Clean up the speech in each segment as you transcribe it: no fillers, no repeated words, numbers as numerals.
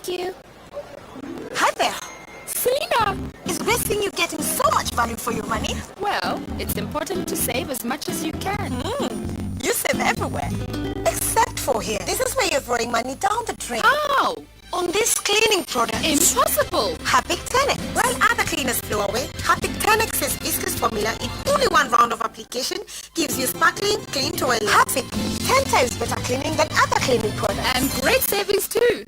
You. Hi there. Selena! It's great seeing you getting so much value for your money. Well, it's important to save as much as you can. You save everywhere. Except for here. This is where you're throwing money down the drain. How? On this cleaning product. Impossible! Harpic 10X. While other cleaners blow away, Harpic 10X's viscous formula in only one round of application gives you sparkling, clean toilet. Harpic, 10 times better cleaning than other cleaning products. And great savings too!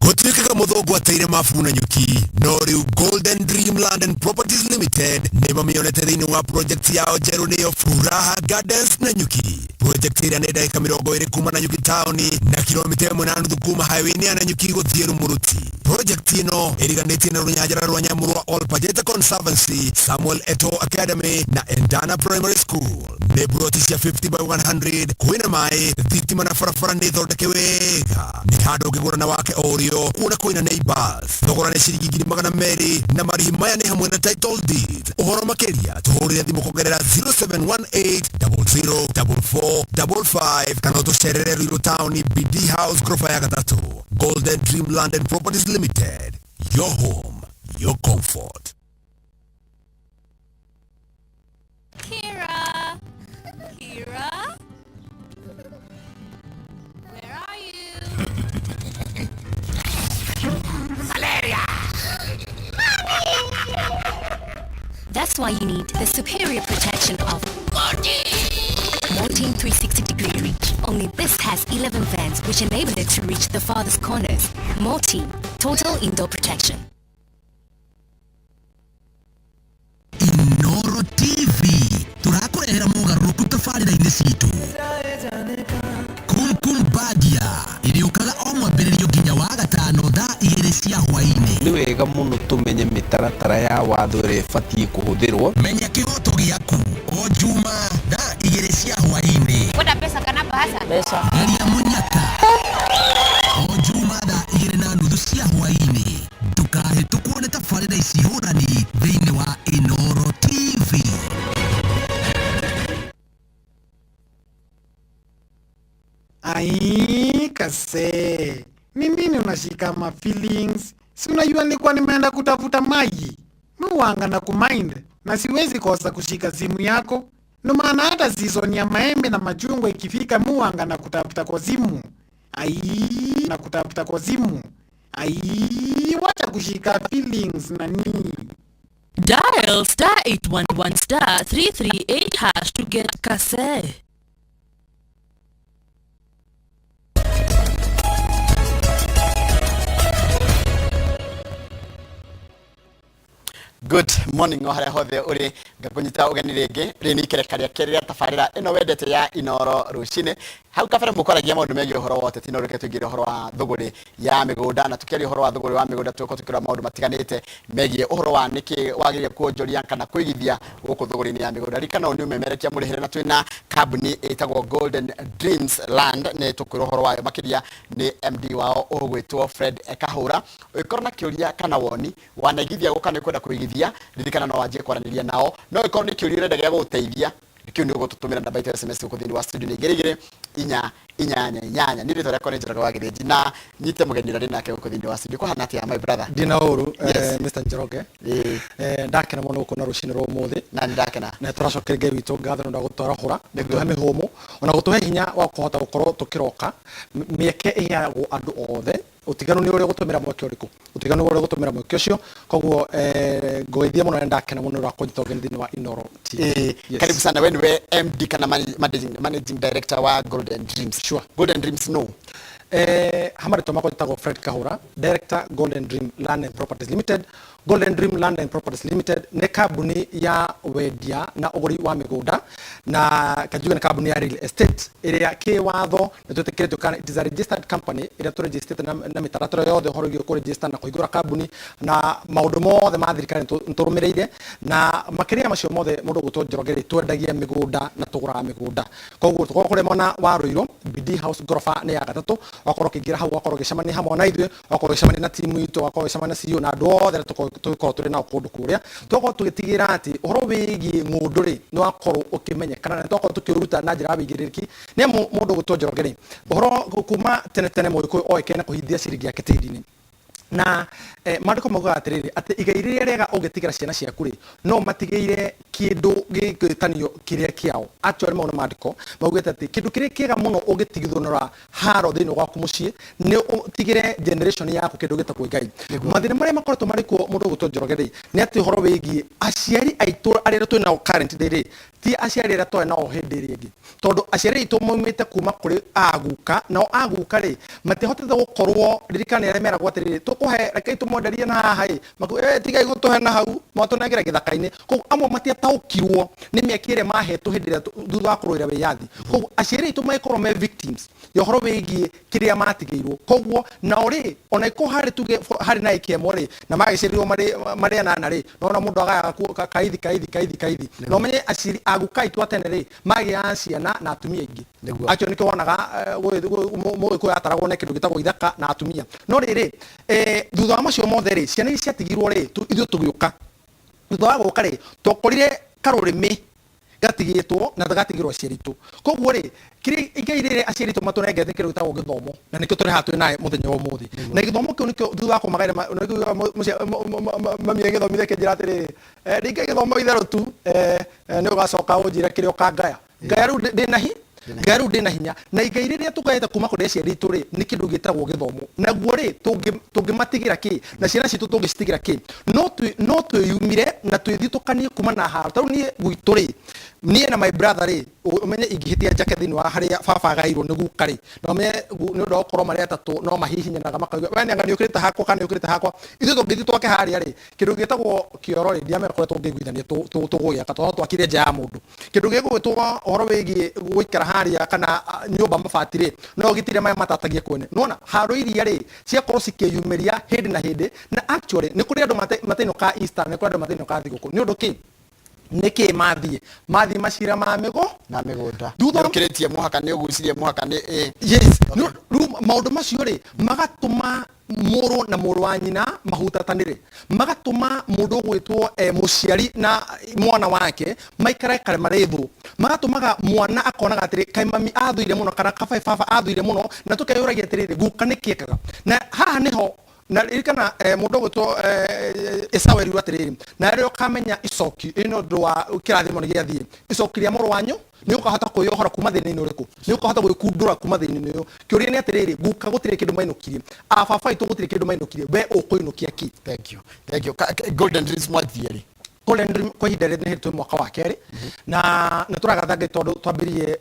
Gũtuĩkaga mũthũngũ ateire mabu na nyuki, no rĩu Golden Dream Land and Properties Limited nĩ mamĩonete thĩinĩ wa project yao njerũ, nĩyo Furaha Gardens na Nyuki. Project ĩrĩa nĩ ndagĩka 20 kuma na Nyuki taũni na kilomita 1.5 kuma highway-inĩ ya Nanyuki gũthiĩ Rumuruti. Project ĩno ĩriganĩtie na rũnyanjara rwa nyamũ rwa Olpajeta Conservancy, Samuel Eto Academy na Endana Primary School. Nĩ buroti cia 50 by 100, kwĩna maĩ, thitima na barabara nĩ thondeke wega. Nĩ handũ ũngĩgũra na wake o ũrĩo, kuona kwĩna neighbors. Thogora nĩ ciringi 200,000 na marĩhi maya nĩ hamwe na title deed. Ũhoro makĩria tũhũrĩre thimũ kũgerera 0718 004455 kana ũtũcerere Ruiru Town, BD House, ghorofa ya gatatũ. Golden Dream Land and Properties Limited, your home, your comfort. Kira! Kira? Where are you? That's why you need the superior protection of Mortein 360 degree reach. Only this has 11 fans, which enable it to reach the farthest corners. Mortein, total indoor protection. Inoro TV tũrakũrehera mogarũrũku tabarĩra-inĩ citũ. Kumkum Badia ĩrĩũkaga o mwambĩrĩrio nginya wa gatano thaa 2 cia hwaĩ-inĩ. Nĩ wega mũno tũmenye mĩtaratara ya watho ĩrĩa ĩbatiĩ kũhũthĩrwo. Menya kĩhoto gĩaku o juma thaa 2 cia hwaĩ-inĩ. Kwenda pesa kana bahasa? Geria mũnyaka o juma thaa 2:30 cia hwaĩ-inĩ. Ndũkahĩtũkwo nĩ tabarĩra ici hũrani thĩinĩ wa Inoro TV. Ai, kase. Ni nini unashika ma feelings? Si unajua nilikuwa nimeenda kutafuta maji. Mi wanga na kumind na siwezi kosa kushika simu yako. Ndo maana hata season ya maembe na machungwa ikifika muwanga na kutafuta kwa simu. Ai, na kutafuta kwa simu. Ai, wacha kushika feelings nani. Dial *811*338# to get Kase. Good morning o harĩa hothe ũrĩ, ngakũnyita ũgeni rĩngĩ. Rĩrĩ nĩ ikereka rĩa kerĩ rĩa tabarĩra ĩno wendete ya Inoro Rũcinĩ. Hau kabere mũkwaragia maũndũ megiĩ ũhoro wa ũteti, no reke tũingĩre ũhoro wa thũgũrĩ ya mĩgũnda. Na tũkĩaria ũhoro wa thũgũrĩ wa mĩgũnda, tũgũkorwo tũkĩrora maũndũ matiganĩte megiĩ ũhoro wa nĩkĩ wagĩrĩire kuonjoria kana kũigithia gũkũ thũgũrĩ-inĩ ya mĩgũnda. Ririkana ũyũ nĩ ũmemerekia mũrĩhĩre, na twĩna kambuni ĩtagwo Golden Dreams Land. Nĩ tũkwĩrwo ũhoro wayo makĩria nĩ MD wao ũgwĩtwo Fred Kahũra. Ũngĩkorwo na kĩũria kana woni wanaigithia gũka nĩ kwenda kũigithia, ririkana no wanjie kwaranĩria nao. No ĩkorwo nĩ kĩũria ũrenda gĩa gũgũteithia, kĩu nĩ ũgũtũtũmĩra namba itũ ya SMS gũkũ thĩinĩ wa studio nĩ 22488. Nĩ rĩtwa rĩakwa nĩ Njoroge wa Gĩthĩnji, na nyite mũgeni ũrĩa ndĩ nake gũkũ thĩinĩ wa studio. Kũhana atĩa, my brother? Ndina ũru. Yes. Mr Njoroge. Ndakena mũno gũkuona rũcinĩ rwa ũmũthĩ. Na nĩ ndakena. Na tũracokeria Ngai witũ ngatho nĩ ũndũ wa gũtwarahũra, gũtũhe mĩhũmũ ona gũtũhe hinya wa kũhota gũkorwo tũkĩroka. Mĩeke ĩheagwo andũ othe, ũtiganu nĩ ũrĩa ũgũtũmĩra mweke ũrĩkũ, ũtiganu nĩ ũrĩa ũgũtũmĩra mweke ũcio. Koguo ngũgeithia mũno na ndakena mũno nĩ ũndũ wa kũnyita ũgeni thĩinĩ wa Inoro TV. Yes. Karibu sana. We niwe MD kana managing director wa Golden Dreams? Sure. Golden Dreams no? Hamarĩtwa makwa njĩtagwo Fred Kahũra, director, Golden Dream Land and Properties Limited. Golden Dream Land and Properties Limited nĩ kambuni ya wendia na ũgũri wa mĩgũnda, na kanjuge nĩ kambuni ya real estate ĩrĩa kĩwatho nĩ twĩtĩkĩrĩtio, kana it is a registered company ĩrĩa tũregistrĩte na mĩtaratara yothe ũhoro wĩgiĩ kũregister na kũhingũra kambuni na maũndũ mothe ma thirikari nĩ tũrũmĩrĩire. Na makĩria ya macio mothe, mũndũ ũgwĩtwo Njoroge rĩ, twendagia mĩgũnda na tũgũraga mĩgũnda. Koguo tũkoragwo kũrĩa mwena wa Ruiru, BD House, ngoroba nĩ ya gatatũ. Wakorwo ũkĩingĩra hau, wakorwo ũgĩcemania hamwe na ithuĩ, wakorwo ũgĩcemania na timu itũ, wakorwo ũgĩcemania na CEO na andũ othe arĩa tũgĩkorwo tũrĩ nao kũndũ kũrĩa. Tũgakorwo tũgĩtigĩrĩra atĩ ũhoro wĩgiĩ ng'ũndũ rĩ, nĩ wakorwo ũkĩmenyekana na nĩ twakorwo tũkĩũruta na njĩra ya wĩigĩrĩrĩki. Nĩ amu mũndũ ũgwĩtwo Njoroge rĩ, ũhoro kuma tene tene Mũgĩkũyũ oĩkaine kũhithia ciringi yake tĩri-inĩ. Na maandĩko maugaga atĩrĩrĩ, atĩ igai rĩrĩa rĩega ũngĩtigĩra ciana ciaku rĩ, no matigĩire kĩndũ gĩgwĩtanio kĩrĩa kĩao. Actually mau nĩ maandĩko maugĩte atĩ kĩndũ kĩrĩa kĩega mũno ũngĩtigithũnũra haro thĩinĩ waku mũciĩ nĩ ũtigĩre generation yaku kĩndũ gĩtagwo igai. Mathĩna marĩa makoretwo marĩ kuo mũndũ ũgwĩtwo Njoroge rĩ, nĩ atĩ ũhoro wĩgiĩ aciari aitũ arĩa twĩ nao currently rĩ, ti aciari arĩa twarĩ nao hĩndĩ ĩrĩa ĩngĩ, tondũ aciari aitũ maumĩte kuma kũrĩ aguka, nao aguka rĩ, matiahotete gũkorwo. Ririkana arĩa meragwo atĩrĩrĩ, tũkũhe, rekei tũmwenderie na haha ĩ, maku, tigai gũtũhe na hau, mwatũnengera gĩthaka-inĩ. Koguo amwe matiataũkirwo nĩ mĩaka ĩrĩa mahetwo hĩndĩ ĩrĩa thutha wa kũrũĩra wĩyathi. Koguo aciari aitũ magĩkorwo me victims ya ũhoro wĩgiĩ kĩrĩa matigĩirwo. Koguo nao rĩ, ona ĩkorwo harĩ tuge harĩ na ĩka ĩmwe rĩ, na magĩciarirwo marĩ anana rĩ, nona mũndũ agayaga kaithi kaithi kaithi kaithi. Na ũmenye aciari aguka aitũ a tene rĩ, magĩaga ciana na atumia aingĩ. Actually nĩkĩo wonaga Mũgĩkũyũ ataragwo na kĩndũ gĩtagwo ithaka na atumia. No rĩrĩ, thutha wa macio mothe rĩ, ciana iria ciatigirwo rĩ, ithuĩ tũgĩũka. Thutha wa gũka rĩ, twakorire karũrĩmĩ gatigĩtwo na gatigĩrwo aciari aitũ. Koguo rĩ, kĩrĩa igai rĩrĩa aciari aitũ matũnengete nĩ kĩndũ gĩtagwo gĩthomo, na nĩkĩo tũrĩ haha twĩ nawe mũthenya wa ũmũthĩ. Na gĩthomo kĩu nĩkĩo thutha wa kũmagaĩra, mami agĩthomithia akĩnjĩra atĩrĩrĩ, ringa gĩthomo itherũ tu, nĩ ũgacoka ũnjĩre kĩrĩa ũkangaya. Ngaya rĩu ndĩna hi ngaya rĩu ndĩna hinya. Na igai rĩrĩa tũgaĩte kuma kũrĩ aciari aitũ rĩ, nĩ kĩndũ gĩtagwo gĩthomo. Naguo rĩ, tũngĩmatigĩra kĩ, na ciana citũ tũngĩcitigĩra kĩ, no twĩyumire na twĩthitũkanie kuma na haro. Ta rĩu niĩ gwitũ rĩ, niĩ na my brother rĩ, ũmenye ingĩhĩtia njake thĩinĩ wa harĩa baba agaĩirwo nĩ guka rĩ, na ũmenye nĩ ũndũ wa gũkorwo marĩ atatũ no mahihinyanaga makauga we nĩ anga nĩ ũkĩrĩte hakwa kana nĩ ũkĩrĩte hakwa. Ithuĩ tũngĩthiĩ twake harĩa rĩ, kĩndũ gĩtagwo kĩoro rĩ, ndiamenya kũrĩa tũngĩiguithania tũgũgĩaka, tondũ no twakire nja ya mũndũ. Kĩndũ gĩgwĩtwo ũhoro wĩgiĩ gũikara harĩa kana nyũmba mabati rĩ, no ũgitĩre maya matatagia kwene. Nĩwona haro iria rĩ, ciakorwo cikĩyumĩria hĩndĩ na hĩndĩ, na actually nĩ kũrĩ andũ matainũkaga Easter, nĩ kũrĩ andũ matainũkaga thigũkũ. Nĩ ũndũ kĩ? Nĩkĩ mathiĩ? Mathiĩ macira ma mĩgũ na mĩgũnda. Thutha Nĩ ũkĩrĩtie mũhaka, nĩ ũgucirie mũhaka, nĩ ĩ. Yes. Rĩu maũndũ macio rĩ, magatũma mũrũ na mũrũ wa nyina mahutatanĩre, magatũma mũndũ ũgwĩtwo mũciari na mwana wake maikare kare marĩ thũ, magatũmaga mwana akonaga atĩrĩ, kaĩ mami athũire mũno, kana kabaĩ baba athũire mũno, na tũkeyũragia atĩrĩrĩ, guka nĩkĩ ekaga? Na haha nĩho na ririkana mũndũ ũgwĩtwo Esau erirwo atĩrĩrĩ, na rĩrĩa ũkamenya icoki ĩno ũndũ wa kĩrathimo nĩ gĩathiĩ, icoki rĩa mũrũ wanyu nĩ ũkahota kwĩyohora kuma thĩna-inĩ ũrĩkũ, nĩ ũkahota gwĩkundũra kuma thĩna-inĩ ũyũ. Kĩũria nĩ atĩrĩrĩ, guka gũtirĩ kĩndũ mainũkirie, a baba aitũ gũtirĩ kĩndũ mainũkirie, we ũkũinũkia kĩ? Thank you. Thank you. Golden Dreams mwathiĩ rĩ? Golden Dream kwa ihinda rĩrĩ nĩ twĩ mwaka wa kerĩ, na nĩ tũragatha Ngai tondũ twambirie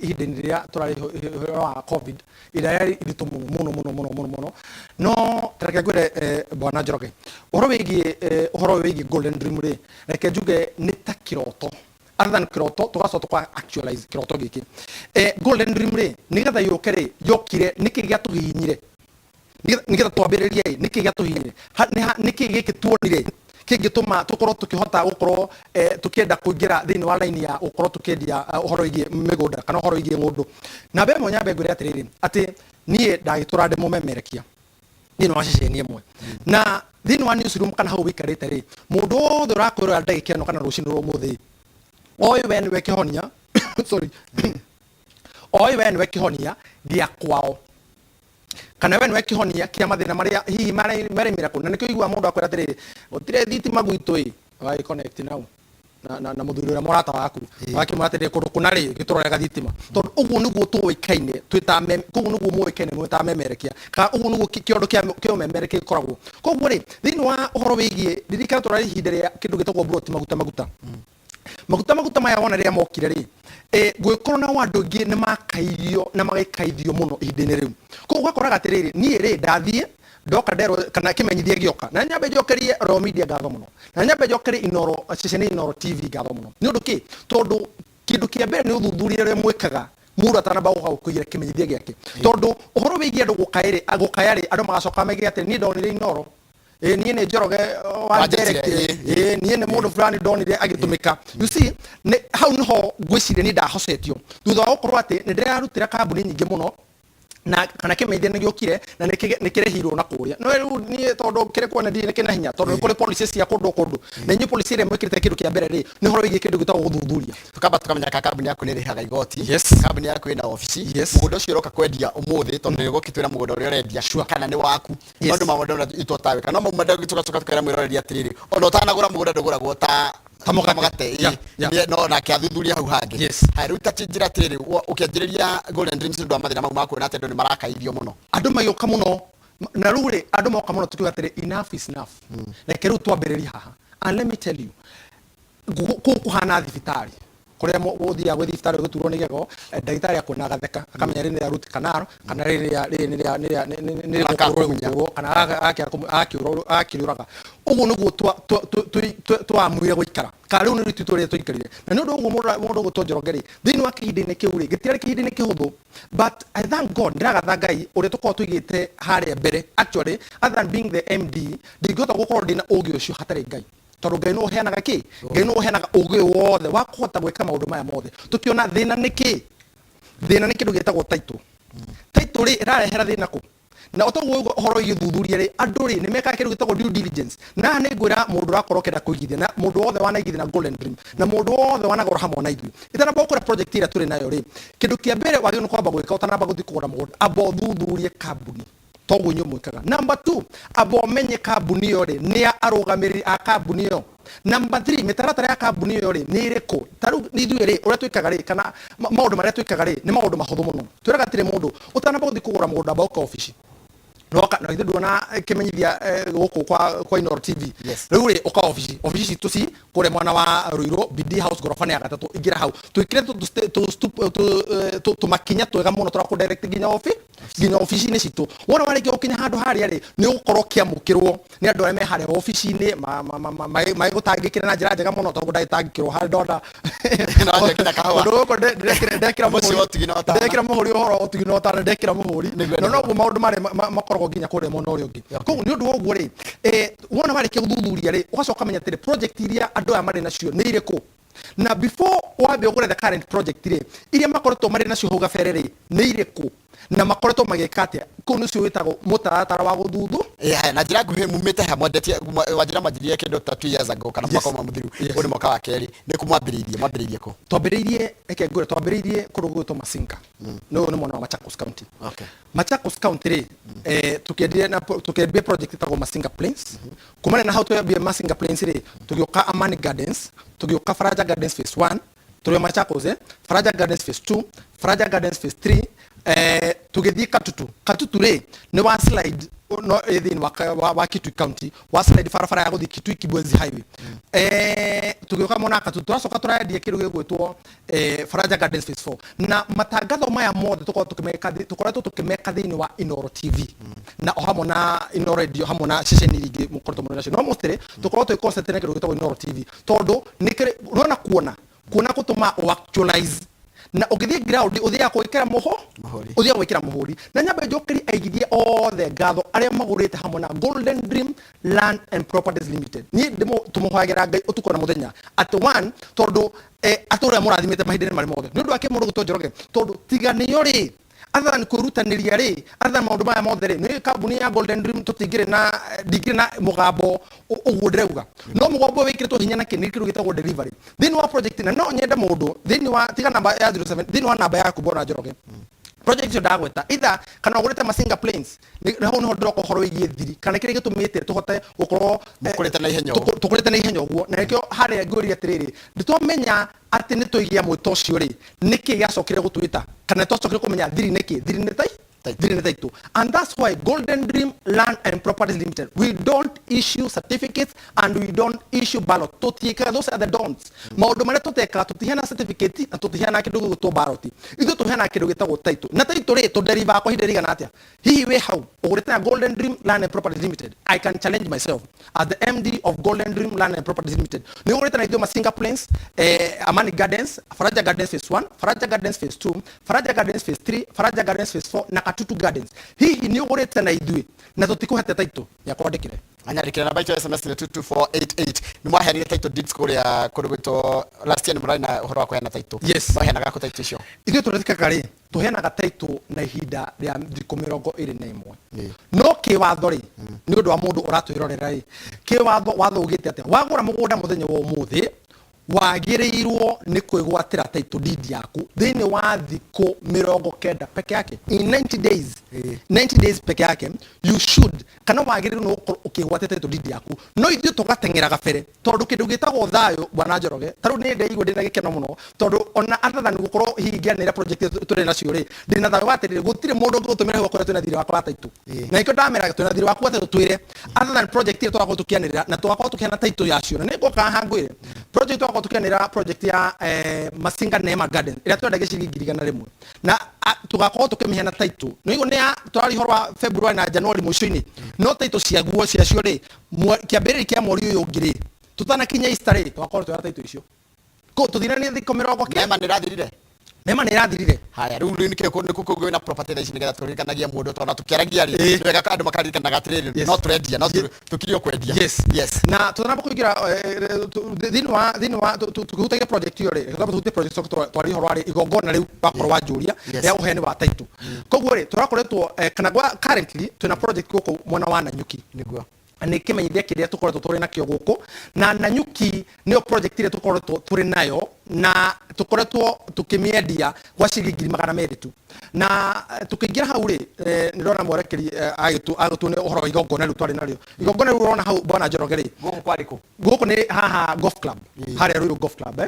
ihinda-inĩ rĩrĩa tũrarĩ ũhoro wa COVID, ihinda rĩarĩ iritũ mũno mũno mũno mũno mũno mũno. No reke ngwĩre, bwana Njoroge, ũhoro wĩgiĩ Golden Dream rĩ, reke njuge nĩ ta kĩroto, other than kĩroto tũgacoka tũka actualize kĩroto gĩkĩ. Golden Dream rĩ, nĩgetha yũke rĩ, yokire nĩkĩ gĩatũhihinyire nĩgetha twambĩrĩrie ĩ, nĩkĩ gĩatũhihinyire? Nĩkĩ gĩkĩ tuonire kĩngĩtũma tũkorwo tũkĩhota gũkorwo tũkĩenda kũingĩra thĩinĩ wa line ya gũkorwo tũkĩendia ũhoro wĩgiĩ mĩgũnda kana ũhoro wĩgiĩ ng'ũndũ? Namba ĩmwe, nyambe ngwĩre atĩrĩrĩ, atĩ niĩ ndagĩtũra ndĩ mũmemerekia thĩinĩ wa ceceni ĩmwe, na thĩinĩ wa newsroom kana hau wĩikarĩte rĩ, mũndũ wothe ũrakwĩrora ndagĩka ĩno kana rũcinĩ rwa ũmũthĩ, oĩ we nĩwe kĩhonia, sorry, oĩ we nĩwe kĩhonia gĩa kwao, kana we nĩwe kĩhonia kĩa mathĩna marĩa hihi maremera kũ. Na nĩkĩo iguaga mũndũ akwĩra atĩrĩrĩ, gũtirĩ thitima gwitũ ĩ, wagĩ connect nau na mũthuri ũrĩa mũrata waku, wakĩmwĩra atĩrĩrĩ, kũndũ kũna rĩ, gĩtũrorega thitima, tondũ ũguo nĩguo tũĩkaine twĩ ta koguo nĩguo mũĩkaine mwĩ ta memerekia, kana ũguo nĩguo kĩondo kĩa ũmemerekia gĩkoragwo. Koguo rĩ, thĩinĩ wa ũhoro wĩgiĩ, ririkana tũrarĩ ihinda rĩa kĩndũ gĩtagwo broti, maguta maguta maguta maguta maya wona rĩrĩa mokire rĩ, gwĩkorwo na andũ aingĩ nĩ makairio na magĩkaithio mũno ihinda-inĩ rĩu. Koguo ũgakoraga atĩrĩrĩ, niĩ rĩ, ndathiĩ ndoka nderwo kana kĩmenyithia gĩoka, na nyambe njokerie Royal Media ngatho mũno, na nyambe njokerie Inoro, ceceni Inoro TV ngatho mũno. Nĩ ũndũ kĩ? Tondũ kĩndũ kĩa mbere nĩ ũthuthuria ũrĩa mwĩkaga mũndũ atanamba gũka gũkũigĩra kĩmenyithia gĩake, tondũ ũhoro wĩgiĩ andũ gũkaya rĩ, andũ magacoka mege atĩ niĩ ndonire Inoro, ĩ niĩ nĩ Njoroge wa Wanjĩtire, director, ĩ niĩ nĩ mũndũ fulani ndonire agĩtũmĩka. You see, nĩ hau nĩho ngwĩciria niĩ ndahocetio thutha wa gũkorwo atĩ nĩ ndĩrarutĩra kambuni nyingĩ mũno. Na kana kĩmenyithia nĩ gĩũkire na nĩ kĩrĩhirwo na kũrĩa. No rĩu niĩ tondũ kĩrĩ kuona ndirĩ kĩna hinya, tondũ nĩ kũrĩ policy cia kũndũ kũndũ, na inyuĩ policy ĩrĩa mwĩkĩrĩte kĩndũ kĩa mbere rĩ, nĩ ũhoro wĩgiĩ kĩndũ gĩtagwo gũthuthuria. Tukamba tukamenya kana kambuni yaku nĩ ĩrĩhaga igoti, kambuni yaku ĩna obici, mũgũnda ũcio ũroka kwendia ũmũthĩ, tondũ nĩ ũgũkĩtwĩra mũgũnda ũrĩa ũrendia kana nĩ waku. Maũndũ ma mũgũnda itotawĩka no mau tũgacoka tũkera mwĩroreri atĩrĩrĩ, ona ũtanagũra mũgũnda ndũgũragwo ta ta mũgate. No nake athuthuria hau hangĩ. Haya, rĩu ta njĩra atĩrĩrĩ, ũkĩanjĩrĩria Golden Dreams nĩ ũndũ wa mathĩna mau ma kuona atĩ andũ nĩ marakaithio mũno. Andũ magĩũka mũno, na rĩu rĩ, andũ moka mũno tukiuga atĩrĩ, enough is enough, reke rĩu twambĩrĩrie haha. And let me tell you, kũu kũhana thibitarĩ kũrĩa ũthiaga gwĩ thibitarĩ ũgĩturwo nĩ gĩgo, ndagĩtarĩ akuona agatheka, akamenya rĩrĩ nĩ rĩa root canal kana rĩrĩ nĩ rĩa nĩ rĩgũkũrwo rĩgũkũrwo kana agakĩũraga. Ũguo nĩguo twamuire gũikara, kana rĩu nĩ rĩu rĩrĩa twaikarire. Na nĩ ũndũ ũguo mũndũ ũgũtwo Njoroge rĩ, thĩinĩ wa kĩhinda-inĩ kĩu rĩ, gĩtiarĩ kĩhinda-inĩ kĩhũthũ, but I thank God, ndĩragatha Ngai ũrĩa tũkoragwo tũigĩte harĩa mbere. Actually, other than being the MD, ndingĩhota gũkorwo ndĩna ũgĩ ũcio hatarĩ Ngai, tondũ Ngai nĩwe ũheanaga kĩ, Ngai nĩwe ũheanaga ũgĩ ũyũ wothe wa kũhota gwĩka maũndũ maya mothe. Tũkĩona thĩna nĩ kĩ, thĩna nĩ kĩndũ gĩtagwo title. Title rĩ, ĩrarehera thĩna kũ? Na ũtoguo ũguo ũhoro wĩgiĩ ũthuthuria rĩ, andũ rĩ, nĩ mekaga kĩndũ gĩtagwo due diligence. Na haha nĩ ngwĩra mũndũ ũrakorwo ũkĩenda kũigithia, na mũndũ wothe wanaigithia na Golden Dream, na mũndũ wothe wanagũra hamwe na ithuĩ, itanamba gũkũra project ĩrĩa tũrĩ nayo rĩ, kĩndũ kĩa mbere wagĩrĩirwo nĩ kwamba gwĩka ũtanamba gũthiĩ kũgũra mũgũnda, amba ũthuthurie kambuni toguo inyuĩ mwĩkaga. Number 2, amba ũmenye kambuni ĩyo rĩ, nĩ a arũgamĩrĩri a kambuni ĩyo. Number 3, mĩtaratara ya kambuni ĩyo rĩ, nĩ ĩrĩkũ? Ta rĩu ithuĩ rĩ, ũrĩa twĩkaga rĩ, kana maũndũ marĩa twĩkaga rĩ, nĩ maũndũ mahũthũ mũno. Twĩraga atĩrĩ, mũndũ ũtanamba gũthiĩ kũgũra mũgũnda, amba ũka obici. Noka na ithuĩ nduona kĩmenyithia gũkũ kwa Inooro TV. Rĩu rĩ, ũka obici, obici citũ ci kũrĩa mwena wa Ruiru, BD House, ngoroba-inĩ ya gatatũ. Ingĩra hau twĩkĩre tũmakinya twega mũno tũrakũ direct nginya obi nginya obici-inĩ citũ. Wona warĩkia gũkinya handũ harĩa rĩ, nĩ ũgũkorwo ũkĩamũkĩrwo nĩ andũ arĩa me harĩa obici-inĩ magĩgũtangĩkĩra na njĩra njega mũno, tondũ ndagĩtangĩkĩrwo harĩa ndona ũndũ gũkũ ndekĩra ndekĩra mũhũri ũhoro ũtugi na ũtana, ndekĩra mũhũri na noguo maũndũ marĩa makoragwo nginya kũrĩa mwena ũrĩa ũngĩ. Koguo nĩ ũndũ wa ũguo rĩ, wona warĩkia gũthuthuria rĩ, ũgacoka ũkamenya atĩrĩ, project iria andũ aya marĩ nacio nĩ irĩkũ. Na before wambe ũgũre the current project rĩ, iria makoretwo marĩ nacio hau gabere rĩ, nĩ irĩkũ na makoretwo magĩka atĩa. Kũu nĩcio wĩtagwo mũtaratara wa gũthuthu. Yeah, na njĩra nguhĩ mumĩte ha mwendetie wanjĩra mwanjirie kĩndũ ta 2 years ago kana mwaka ũmwe mũthiru, ũyũ nĩ mwaka wa kerĩ, nĩ kũ mwambĩrĩirie, mwambĩrĩirie kũ? Twambĩrĩirie, reke ngwĩre, twambĩrĩirie kũndũ gũgwĩtwo Masinga. Nĩ ũyũ nĩ mwena wa Machakos County. Machakos County rĩ, tũkĩendire na tũkĩambia project ĩtagwo Masinga Plains. Kumana na hau twambia Masinga Plains rĩ, tũgĩũka Amani Gardens, tũgĩũka Faraja Gardens phase 1, tũrĩ o Machakos, Faraja Gardens phase 2, Faraja Gardens phase 3, tũgĩthiĩ Katutu. Katutu rĩ, nĩ wa slide no ĩ thĩinĩ wa Kitui County, wa slide barabara ya gũthiĩ Kitui Kibwezi Highway. Tũgĩũka mwena wa Katutu, tũracoka tũrendia kĩndũ gĩgwĩtwo Faraja Gardens phase 4. Na matangatho maya mothe tũkoretwo tũkĩmeka thĩinĩ wa Inooro TV na o hamwe na Inooro Radio, hamwe na ceceni iria ingĩ mũkoretwo mũrĩ nacio. No mostly tũkoragwo twĩ concentrate na kĩndũ gĩtagwo Inooro TV, tondũ nĩ kĩrĩ ũrona kuona gũtũma ũ actualize, na ũgĩthiĩ ground ũthiaga gwĩkĩra mũho ũthiaga gwĩkĩra mũhũri. Na nyambe njokerie aigithia othe ngatho arĩa magũrĩte hamwe na Golden Dream Land and Properties Limited. Niĩ tũmũhoyagĩra Ngai ũtukũ na mũthenya atĩ one, tondũ atũrĩa mũrathimĩte mahinda-inĩ marĩ mothe nĩ ũndũ wa kĩmũndũ gũtwo Njoroge, tondũ tiga nĩyo rĩ, other than kwĩrutanĩria rĩ, other than maũndũ maya mothe rĩ, nĩ kambuni ya Golden Dream tũtingĩrĩ na ndingĩrĩ na mũgambo ũguo ndĩrauga. No mũgambo wĩkĩrĩtwo hinya na kĩ nĩ kĩndũ gĩtagwo delivery thĩinĩ wa project. Na no nyende mũndũ thĩinĩ wa tiga namba ya 07 thĩinĩ wa namba yaku bwana Njoroge, project icio ndagweta, either kana ũgũrĩte Masinga Plains, hau nĩho ndĩroka ũhoro wĩgiĩ thiri kana kĩrĩa gĩtũmĩte tũhote gũkorwo Mũkũrĩte na ihenya ũguo. Tũkũrĩte na ihenya ũguo. Na nĩkĩo harĩa ngũria atĩrĩrĩ, ndĩtwamenya atĩ nĩ tũigia mwĩto ũcio rĩ, nĩkĩ gĩacokire gũtwĩta kana twacokire kũmenya thiri nĩkĩ? Thiri nĩ tai thiri nĩ taitũ. And that's why Golden Dream Land and Properties Limited, we don't issue certificates and we don't issue ballot. Tũtiĩkaga, those are the don'ts, maũndũ marĩa tũtekaga. Tũtiheana certificate na tũtiheanaga kĩndũ gĩgwĩtwo ballot. Ithuĩ tũheanaga kĩndũ gĩtagwo title, na title rĩ, tũderivaga kwa ihinda rĩigana atĩa? Hihi wĩ hau ũgũrĩte na Golden Dream Land and Properties Limited? I can challenge myself as the MD of Golden Dream Land and Properties Limited, nĩ ũgũrĩte na ithuĩ Masinga Plains, Amani Gardens, Faraja Gardens phase 1, Faraja Gardens phase 2, Faraja Gardens phase 3, Faraja Gardens phase 4 na Katutu Gardens. Hihi nĩ ũgũrĩte na ithuĩ na tũtikũhete title? Yakwandĩkĩre. Anyandĩkĩra namba itũ ya SMS nĩ 22488. Nĩ mwaheanire title deeds kũrĩa kũndũ gwĩtwo last year, nĩ mũrarĩ na ũhoro wa kũheana title? Yes. Mwaheanaga kũ title icio? Ithuĩ tũretĩkaga rĩ, tũheanaga title na ihinda rĩa thikũ 21. No kĩwatho rĩ, nĩ ũndũ wa mũndũ ũratwĩrorera rĩ, kĩwatho watho ugĩte atĩa? Wagũra mũgũnda mũthenya wa ũmũthĩ, wagĩrĩirwo nĩ kwĩgwatĩra title deed yaku thĩinĩ wa thikũ 90 peke yake, in 90 days. 90 days peke yake you should, kana wagĩrĩirwo nĩ gũkorwo ũkĩgwatĩra title deed yaku. No ithuĩ tũgateng'era gabere, tondũ kĩndũ gĩtagwo thayũ, bwana Njoroge, ta rĩu nĩ ndeigua ndĩna gĩkeno mũno, tondũ ona other than gũkorwo hihi ngĩanĩrĩra project ĩyo tũrĩ nacio rĩ, ndĩna thayũ wa atĩrĩrĩ, gũtirĩ mũndũ ũngĩgũtũmĩra hau akwĩra twĩna thirĩ wakwa wa title. Na nĩkĩo ndameraga twĩna thirĩ waku wa title, twĩre. Other than project ĩyo tũgakorwo tũkĩanĩrĩra na tũgakorwo tũkĩheana title yacio, na nĩ ngoka haha ngwĩre project tũgakorwo tũkĩanĩrĩra, project ya Masinga Neema Garden ĩrĩa twendagia ciringi 100,000, na tũgakorwo tũkĩmĩheana title. Nĩ nĩ ya tũraria ũhoro wa February na January mũico-inĩ, no title ciaguo ciacio rĩ, kĩambĩrĩria kĩa mweri ũyũ ũngĩ rĩ, tũtanakinya Easter rĩ, tũgakorwo twĩna title icio. Ko tũthiranie thikũ mĩrongo kenda. Neema nĩ ĩrathirire? Neema nĩ ĩrathirire. Haya, rĩu rĩu nĩkĩo nĩkũ kũngĩ na property thaa ici, nĩgetha tũririkanagie mũndũ, tondũ tũkĩaragia rĩ, nĩ wega andũ makaririkanaga atĩrĩrĩ, no tũrendia, no tũkirie kwendia. Yes. Na tũtanamba kũingĩra thĩinĩ wa tũkĩhutagia project ĩyo rĩ, tũtamba tũhutie project ĩyo, twaria ũhoro wa rĩ igongona rĩu wakorwo wanjũria rĩa ũheani wa title. Koguo rĩ, tũrakoretwo kana gwa currently twĩna project gũkũ mwena wa Nanyuki. Nĩguo. Nĩ kĩmenyithia kĩrĩa tũkoretwo tũrĩ nakĩo gũkũ na Nanyuki, nĩyo project ĩrĩa tũkoretwo tũrĩ nayo, na tũkoretwo tũkĩmĩendia gwa ciringi 200,000 tu. Na tũkĩingĩra hau rĩ, nĩ ndona mwerekeri agĩtuonia ũhoro wa igongona rĩu twarĩ narĩo. Igongona rĩu ũrona hau, bwana Njoroge rĩ, Gũkũ kwarĩ kũ? Gũkũ nĩ haha golf club, harĩa Ruiru Golf Club.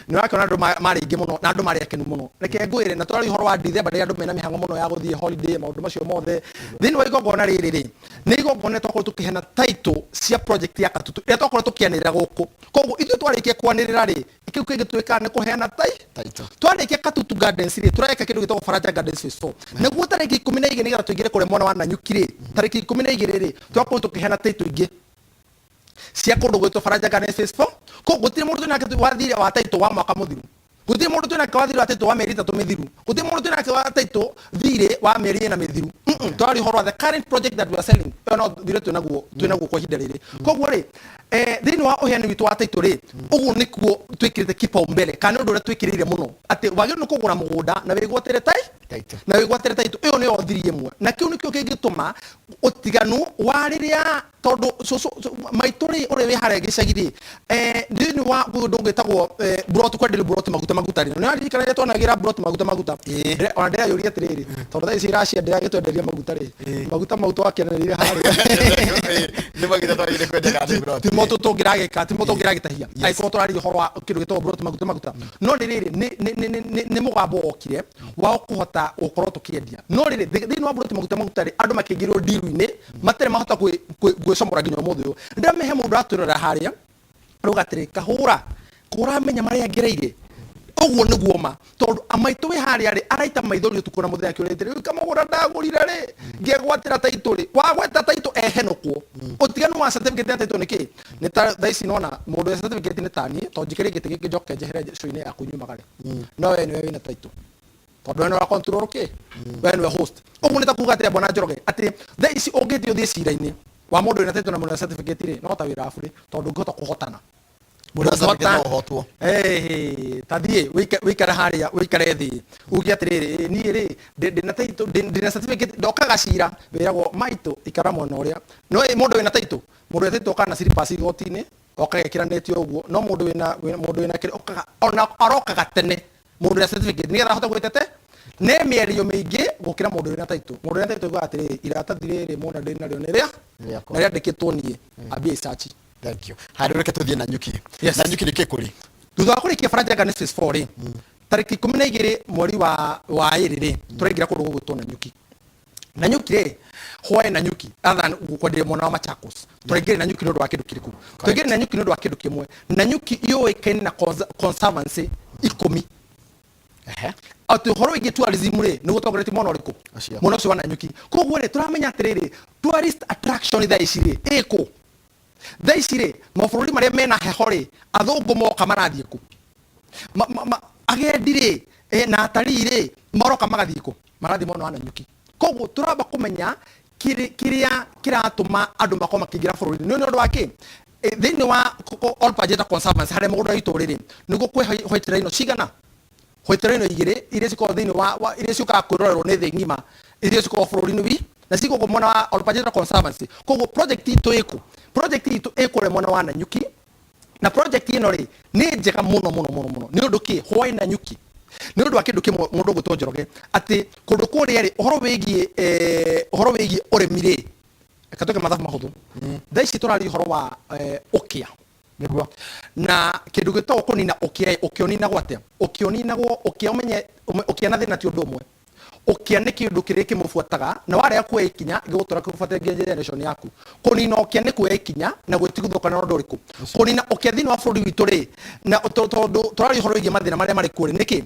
Nĩ ũrakĩona andũ marĩ aingĩ mũno na andũ marĩ akenu mũno. Reke ngwĩre, na tũraria ũhoro wa December rĩrĩa andũ mena mĩhang'o mũno ya gũthiĩ holiday, maũndũ macio mothe. Thĩinĩ wa igongona rĩrĩ rĩ, nĩ igongona twakorwo tũkĩheana title cia project ya Katutu ĩrĩa twakorwo tũkĩanĩrĩra gũkũ. Koguo ithuĩ twarĩkia kwanĩrĩra rĩ, kĩu kĩngĩ twĩkaga nĩ kũheana tai Title. Twarĩkia Katutu Gardens rĩ, tũreka kĩndũ gĩtagwo Faraja Gardens Phase 4, nĩguo tarĩki 12, nĩgetha tũingĩre kũrĩa mwena wa Nanyuki rĩ. Tarĩki 12 rĩ, twakorwo tũkĩheana title ingĩ cia kũndũ gwĩtwo Faraja Gardens Phase 4. Koguo gũtirĩ mũndũ twĩnake wathire wa title wa mwaka mũthiru, gũtirĩ mũndũ twĩnake wathire wa title wa mĩeri 3 mĩthiru, gũtirĩ mũndũ twĩnake wa title thirĩ wa mĩeri 4 mĩthiru. Tũraria ũhoro wa the current project that we are selling. Ĩyo no thirĩ twĩnaguo kwa ihinda rĩrĩ. Koguo rĩ, thĩinĩ wa ũheani witũ wa title rĩ, ũguo nĩkuo twĩkĩrĩte kipaumbele, kana nĩ ũndũ ũrĩa twĩkĩrĩire mũno, atĩ wagĩrĩirwo nĩ kũgũra mũgũnda na wĩgwatĩre tai Title. na wĩgwatĩre title. Ĩyo nĩyo thiri ĩmwe, na kĩu nĩkĩo kĩngĩtũma ũtiganu wa rĩrĩa, tondũ cũcũ maitũ rĩ, ũrĩa wĩ harĩa gĩcagi rĩ, thĩinĩ wa kũndũ gwĩtagwo buroti, kwenderio buroti maguta maguta rĩ, nĩ waririkana rĩrĩa twanagĩra buroti maguta maguta? Ona ndĩreyũria atĩrĩrĩ, tondũ thaa ici iracia ndĩragĩtwenderia maguta rĩ, maguta mau twakĩanĩrĩire harĩa Nĩ maguta twagĩrĩire kwendia kana nĩ buroti? Timo tũngĩragĩka, timo tũngĩragĩtahia angĩkorwo tũraria ũhoro wa kĩndũ gĩtagwo buroti maguta maguta. No nĩ rĩrĩ, nĩ mũgambo wokire wa kũhota gũkorwo tũkĩendia. No rĩrĩ, thĩinĩ wa buroti maguta maguta rĩ, andũ makĩingĩrwo ndiru-inĩ matarĩ mahota gwĩcomora nginya ũmũthĩ ũyũ. Ndĩramĩhe mũndũ atwĩrora harĩa rauga atĩrĩ, kahũra kũramenya marĩa ngereire. Ũguo nĩguo ma, tondũ maitũ wĩ harĩa rĩ, araita maithori ũtukũ na mũthenya akĩũria atĩrĩ, rĩu kamũgũnda ndagũrire rĩ, ngegwatĩra taitũ rĩ? Wagweta taitũ ehenũkwo. Ũtiganu wa certificate na taitũ nĩ kĩ? Nĩ ta thaa ici nona mũndũ wĩ certificate nĩ taniĩ, tondũ njikĩrie gĩtĩ gĩkĩ njoke njehere show-inĩ yaku nyumagare, no we nĩwe wĩna taitũ, tondũ we nĩwe control kĩ, we nĩwe host. Ũguo nĩ ta kuga atĩrĩa, bwana Njoroge, atĩ thaa ici ũngĩthiĩ ũthiĩ cira-inĩ wa mũndũ wĩna taitũ na mũndũ wĩna certificate rĩ, no ta wĩra wa burĩ, tondũ ndũngĩhota kũhotana. Mũndũ wĩna certificate no ũhotwo. Ta thiĩ wĩikare harĩa, wĩikare thĩ uge atĩrĩrĩ, "Ĩ, niĩ rĩ ndĩna title, ndĩna certificate." Ndokaga cira wĩragwo, maitũ ikara mwena ũrĩa. No ĩ, mũndũ wĩna title okaga na slippers igoti-inĩ, okaga ĩkĩranĩtio ũguo. No mũndũ wĩna kĩrĩa okaga, ona arokaga tene mũndũ wĩna certificate, nĩgetha ahote gwĩtete nĩ mĩario mĩingĩ gũkĩra mũndũ wĩna title. Mũndũ wĩna title augaga atĩrĩrĩ, iratathi rĩrĩ mwona ndĩ narĩo nĩ rĩa Rĩakwa. Na rĩandĩkĩtwo niĩ, ambia icaci. Thank you. Harĩ reke tũthiĩ Nanyuki. Yes. Nanyuki nĩ kĩ kũrĩ? Thutha wa kũrĩkia Faraja Gardens Phase 4 rĩ, tarĩki 12 mweri wa 2 rĩ, tũraingĩra kũndũ gũgwĩtwo Nanyuki. Nanyuki rĩ, why Nanyuki other than gũkwenderia mwena wa Machakos? Tũraingĩra Nanyuki nĩ ũndũ wa kĩndũ kĩrĩkũ? Tũraingĩra Nanyuki nĩ ũndũ wa kĩndũ kĩmwe. Nanyuki yũĩkaine na conservancy 10. Atĩ ũhoro wĩgiĩ tourism rĩ, nĩ gũtongoretie mwena ũrĩkũ? Ũcio. Mwena ũcio wa Nanyuki. Koguo rĩ, tũramenya atĩrĩrĩ, tourist attraction thaa ici rĩ, ĩkũ? Thaa ici rĩ, mabũrũri marĩa mena heho rĩ, athũngũ moka marathiĩ kũ? Agendi rĩ, na atarii rĩ, maroka magathiĩ kũ? Marathiĩ mwena wa Nanyuki. Koguo tũramba kũmenya kĩrĩa kĩratũma andũ makorwo makĩingĩra bũrũri-inĩ nĩ ũndũ wa kĩ. Thĩinĩ wa All Pajeta Conservancy harĩa mũgũnda witũ ũrĩ rĩ, nĩguo kwĩ white rhino cigana, white rhino igĩrĩ iria cikoragwo thĩinĩ wa iria ciũkaga kwĩrorerwo nĩ thĩ ng'ima, iria cikoragwo bũrũri-inĩ wi na ci gũkũ mwena wa All Pajeta Conservancy. Koguo project itũ ĩkũ, project itũ ĩ kũrĩa mwena wa Nanyuki, na project ĩno rĩ nĩ njega mũno mũno mũno mũno. Nĩ ũndũ kĩ? Why Nanyuki? Nĩ ũndũ wa kĩndũ kĩmwe, mũndũ ũgwĩtwo Njoroge, atĩ kũndũ kũrĩa rĩ, ũhoro wĩgiĩ ũrĩmi rĩ, reke twĩke mathabu mahũthũ. Thaa ici tũraria ũhoro wa ũkĩa. Nĩguo. Na kĩndũ gĩtagwo kũnina ũkĩa ĩ, ũkĩa ũninagwo atĩa? Ũkĩa ũninagwo, ũkĩa ũmenye ũkĩa na thĩna ti ũndũ ũmwe. Ũkĩa nĩ kĩndũ kĩrĩa kĩmũbuataga, na warega kuoya ikinya gĩgũtũra kĩgũbuatĩte nginya generation yaku. Kũnina ũkĩa nĩ kuoya ikinya na gwĩtigithũkana na ũndũ ũrĩkũ? Kũnina ũkĩa thĩinĩ wa bũrũri witũ rĩ, na tondũ tũraria ũhoro wĩgiĩ mathĩna marĩa marĩ kuo rĩ, nĩkĩ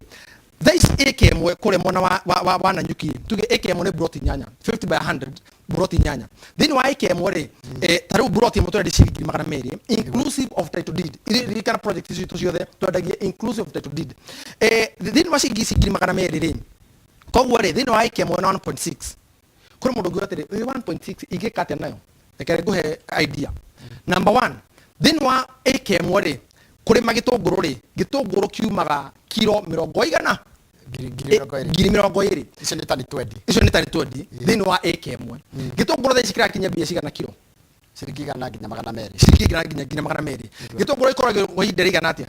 thaa ici ĩka ĩmwe kũrĩa mwena wa Nanyuki, tuge ĩka ĩmwe nĩ mburoti 8, 50 by 100, mburoti 8. Thĩinĩ wa ĩka ĩmwe rĩ, ta rĩu mburoti ĩmwe tũrendia ciringi 200,000 inclusive of title deed. Ririkana project ici citũ ciothe twendagia inclusive of title deed. Thĩinĩ wa ciringi ici 200,000 rĩ, koguo rĩ, thĩinĩ wa ĩka ĩmwe na 1.6, kũrĩ mũndũ ũngiuga atĩrĩ, "Ĩ 1.6 ingĩka atĩa nayo?" Reke ngũhe idea. Number one, thĩinĩ wa ĩka ĩmwe rĩ, kũrĩma gĩtũngũrũ rĩ, gĩtũngũrũ kiumaga kiro mĩrongo igana 20,000. 20,000. Icio nĩ tani 20. Icio nĩ tani 20 thĩinĩ wa ĩka ĩmwe. Gĩtũngũrũ thaa ici kĩrakinya mbia cigana kiro? Ciringi 100 nginya 200. Ciringi 100 nginya 200. Gĩtũngũrũ gĩkoragwo kwa ihinda rĩigana atĩa?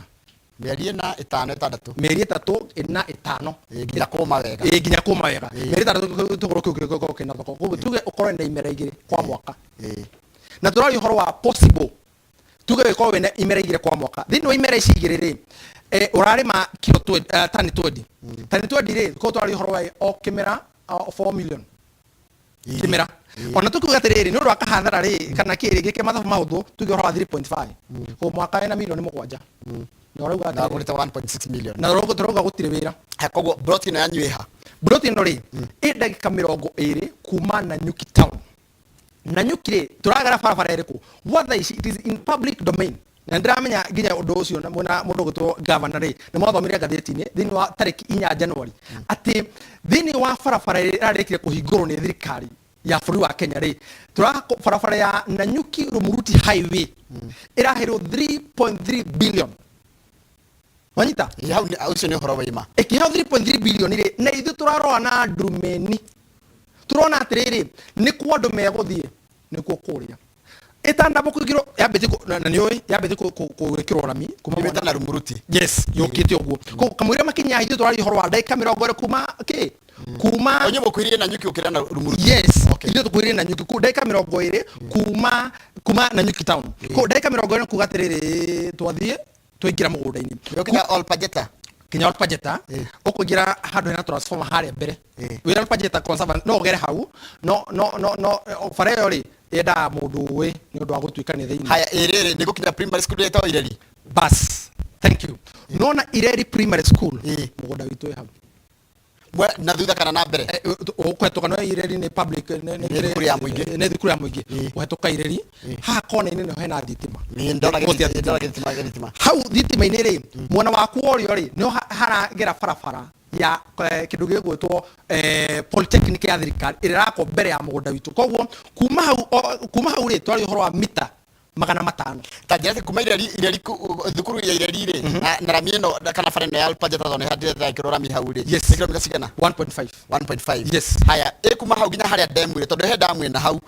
Mĩeri 4, 5, 6. Mĩeri 3, 4, 5. Ĩ, nginya kũma wega. Ĩ, nginya kũma wega. Mĩeri 6 gĩtũngũrũ kĩu gĩkoragwo kĩna thoko. Koguo tuge ũkorwo na imera 2 kwa mwaka. Na tũraria ũhoro wa possible, tuge gĩkorwo wĩna imera 2 kwa mwaka. Thĩinĩ wa imera ici 2 rĩ, ũrarĩma kiro tani 20, tani 20 rĩ, koguo tũraria ũhoro wa o kĩmera 4 million kĩmera. Ona tukiuga atĩrĩrĩ, nĩ ũndũ wa kahathara rĩ, kana kĩrĩ gĩke mathabu mahũthũ, tuge ũhoro wa 3.5, koguo mwaka wĩna milioni 7 na ũrauga Na atĩrĩrĩ, agũrĩte 1.6 million. Na tũrauga gũtirĩ wĩra. Ha, koguo plot ĩno yanyu ĩha? Mburoti ĩno rĩ, ĩ ndagĩka 20 kuma Nanyuki town. Nanyuki rĩ, tũragera barabara ĩrĩkũ? Gwa thaa ici it is in public domain, na nĩndĩramenya nginya ũndũ ũcio na mwena mũndũ ũgwĩtwo governor rĩ, nĩ mwathomire ngathĩti-inĩ thĩinĩ wa tarĩki 4 January atĩ thĩinĩ wa barabara ĩrĩa ĩrarĩkire kũhingũrwo nĩ thirikari ya bũrũri wa Kenya rĩ, barabara ya Nanyuki Rumuruti Highway ĩraheirwo 3.3 billion. Wanyita? Ĩ, hau ũcio nĩ ũhoro wa ima. Ĩkĩheo 3.3 billion rĩ, na ithuĩ tũrarora na ndumeni, tũrona atĩrĩrĩ, nĩ kuo andũ megũthiĩ, nĩkuo kũrĩa ĩtandambũ kũingĩrwo yambĩtie na nĩ ũĩ yambĩtie gwĩkĩrwo rami kuma Yumĩte na Rumuruti. Yes, yũkĩte ũguo. Koguo kamũira makinya ithuĩ tũraria ũhoro wa ndagĩka 20 kuma kĩ, kuma Onye mũkuhĩrĩrie Nanyuki ũkĩra na Rumuruti. Yes, ithuĩ tũkuhĩrĩrie Nanyuki ku ndagĩka 20 kuma Nanyuki town. Koguo ndagĩka 20 kuga atĩrĩrĩ, twathiĩ twaingĩra mũgũnda-inĩ. Ũkinya Olpajeta. Kinya Olpajeta, ũkũingĩra handũ hena transformer harĩa mbere. Wĩra Olpajeta Conservancy no ũgere hau, no no no no bara ĩyo rĩ, yendaga mũndũ ũĩ nĩ ũndũ wa gũtuĩkania thĩinĩ. Haya, ĩrĩrĩ nĩ gũkinya primary school ĩtagwo Ireri. Bas, thank you. Nona Ireri Primary School, mũgũnda witũ wĩ hau. Na thutha kana na mbere? Ũkũhetũka, no Ireri nĩ public, Nĩ thukuru ya mũingĩ. Nĩ thukuru ya mũingĩ. Ũhetũka Ireri haha kona-inĩ nĩho hena thitima. Nĩ ndona Post ya ndona thitima. gĩthitima. Hau thitima-inĩ rĩ, mwena waku wa ũrĩo rĩ, nĩho haragera barabara ya kĩndũ gĩgwĩtwo polytechnic ya thirikari ĩrĩa ĩrakwo mbere ya mũgũnda witũ. Koguo kuma hau rĩ, twaria ũhoro wa mita 500. Ta njĩra atĩ kuma Ireri thukuru ya Ireri rĩ, na rami ĩno kana bara ĩno ya Olpajeta, tondũ nĩ handĩte ĩkĩrwo rami hau rĩ. Yes. Nĩ kilomita cigana? 1.5. 1.5. Yes. Haya, ĩ kuma hau nginya harĩa demu ĩrĩ, tondũ he damu ĩna hau.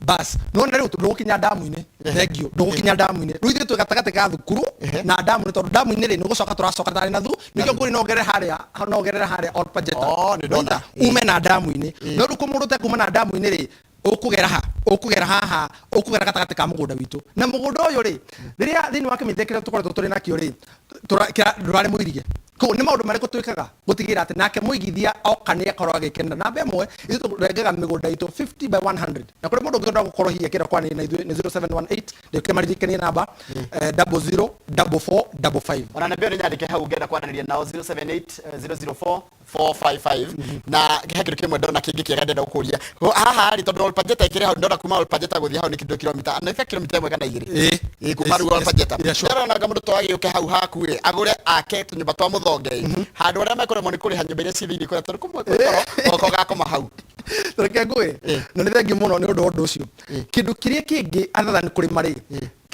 Bas, nona rĩu ndũgũkinya damu-inĩ. Thank you. Ndũgũkinya damu-inĩ. Rĩu ithuĩ twĩ gatagatĩ ga thukuru na damu-inĩ, tondũ damu-inĩ rĩ, nĩ gũcoka tũracoka tarĩ na thu, nĩkĩo ngũri no ũgerere harĩa, no ũgerere harĩa Olpajeta. Oh, nĩ ndona. Ume na damu-inĩ. No rĩu kũ mũndũ ũtekuma na damu-inĩ rĩ, ũkũgera ha? Ũkũgera haha, ũkũgera gatagatĩ ka mũgũnda witũ. Na mũgũnda ũyũ rĩ, rĩrĩa thĩinĩ wa kĩmĩthia kĩrĩa tũkoretwo tũrĩ nakĩo rĩ, ndũrarĩ mũirige. Koguo nĩ maũndũ marĩkũ twĩkaga gũtigĩrĩra atĩ nake mũigithia oka nĩ akorwo agĩkenera? Namba ĩmwe, ithuĩ tũrengaga mĩgũnda itũ 50 by 100. Na kũrĩ mũndũ ũngĩenda gũkorwo hihi akĩenda kwaranĩria na ithuĩ nĩ 0718, ndĩkĩre maririkanie namba, 00 44 55. Ona namba ĩyo nĩ nyandĩke hau, ũngĩenda kwaranĩria nao, 078 004 455. Na he kĩndũ kĩmwe ndona kĩngĩ kĩega ndĩrenda gũkũria haha rĩ, tondũ Olpajeta ĩkĩrĩ hau, ndona kuma Olpajeta gũthiĩ hau nĩ kĩndũ kilomita na ibe kilomita 1 kana 2. Ĩĩ. Ĩ, kuma rĩu Olpajeta. Yeah, sure. Ndĩrona mũndũ to agĩũke hau haku rĩ, agũre ake tũnyũmba twa mũthonge handũ arĩa mekũremwo nĩ kũrĩha nyũmba iria ciĩ thĩinĩ kũrĩa, tondũ kũmwe kwĩ goro goko gakoma hau. Reke ngwĩ na nĩ thengiũ mũno nĩ ũndũ wa ũndũ ũcio. Kĩndũ kĩrĩa kĩngĩ other than kũrĩma rĩ,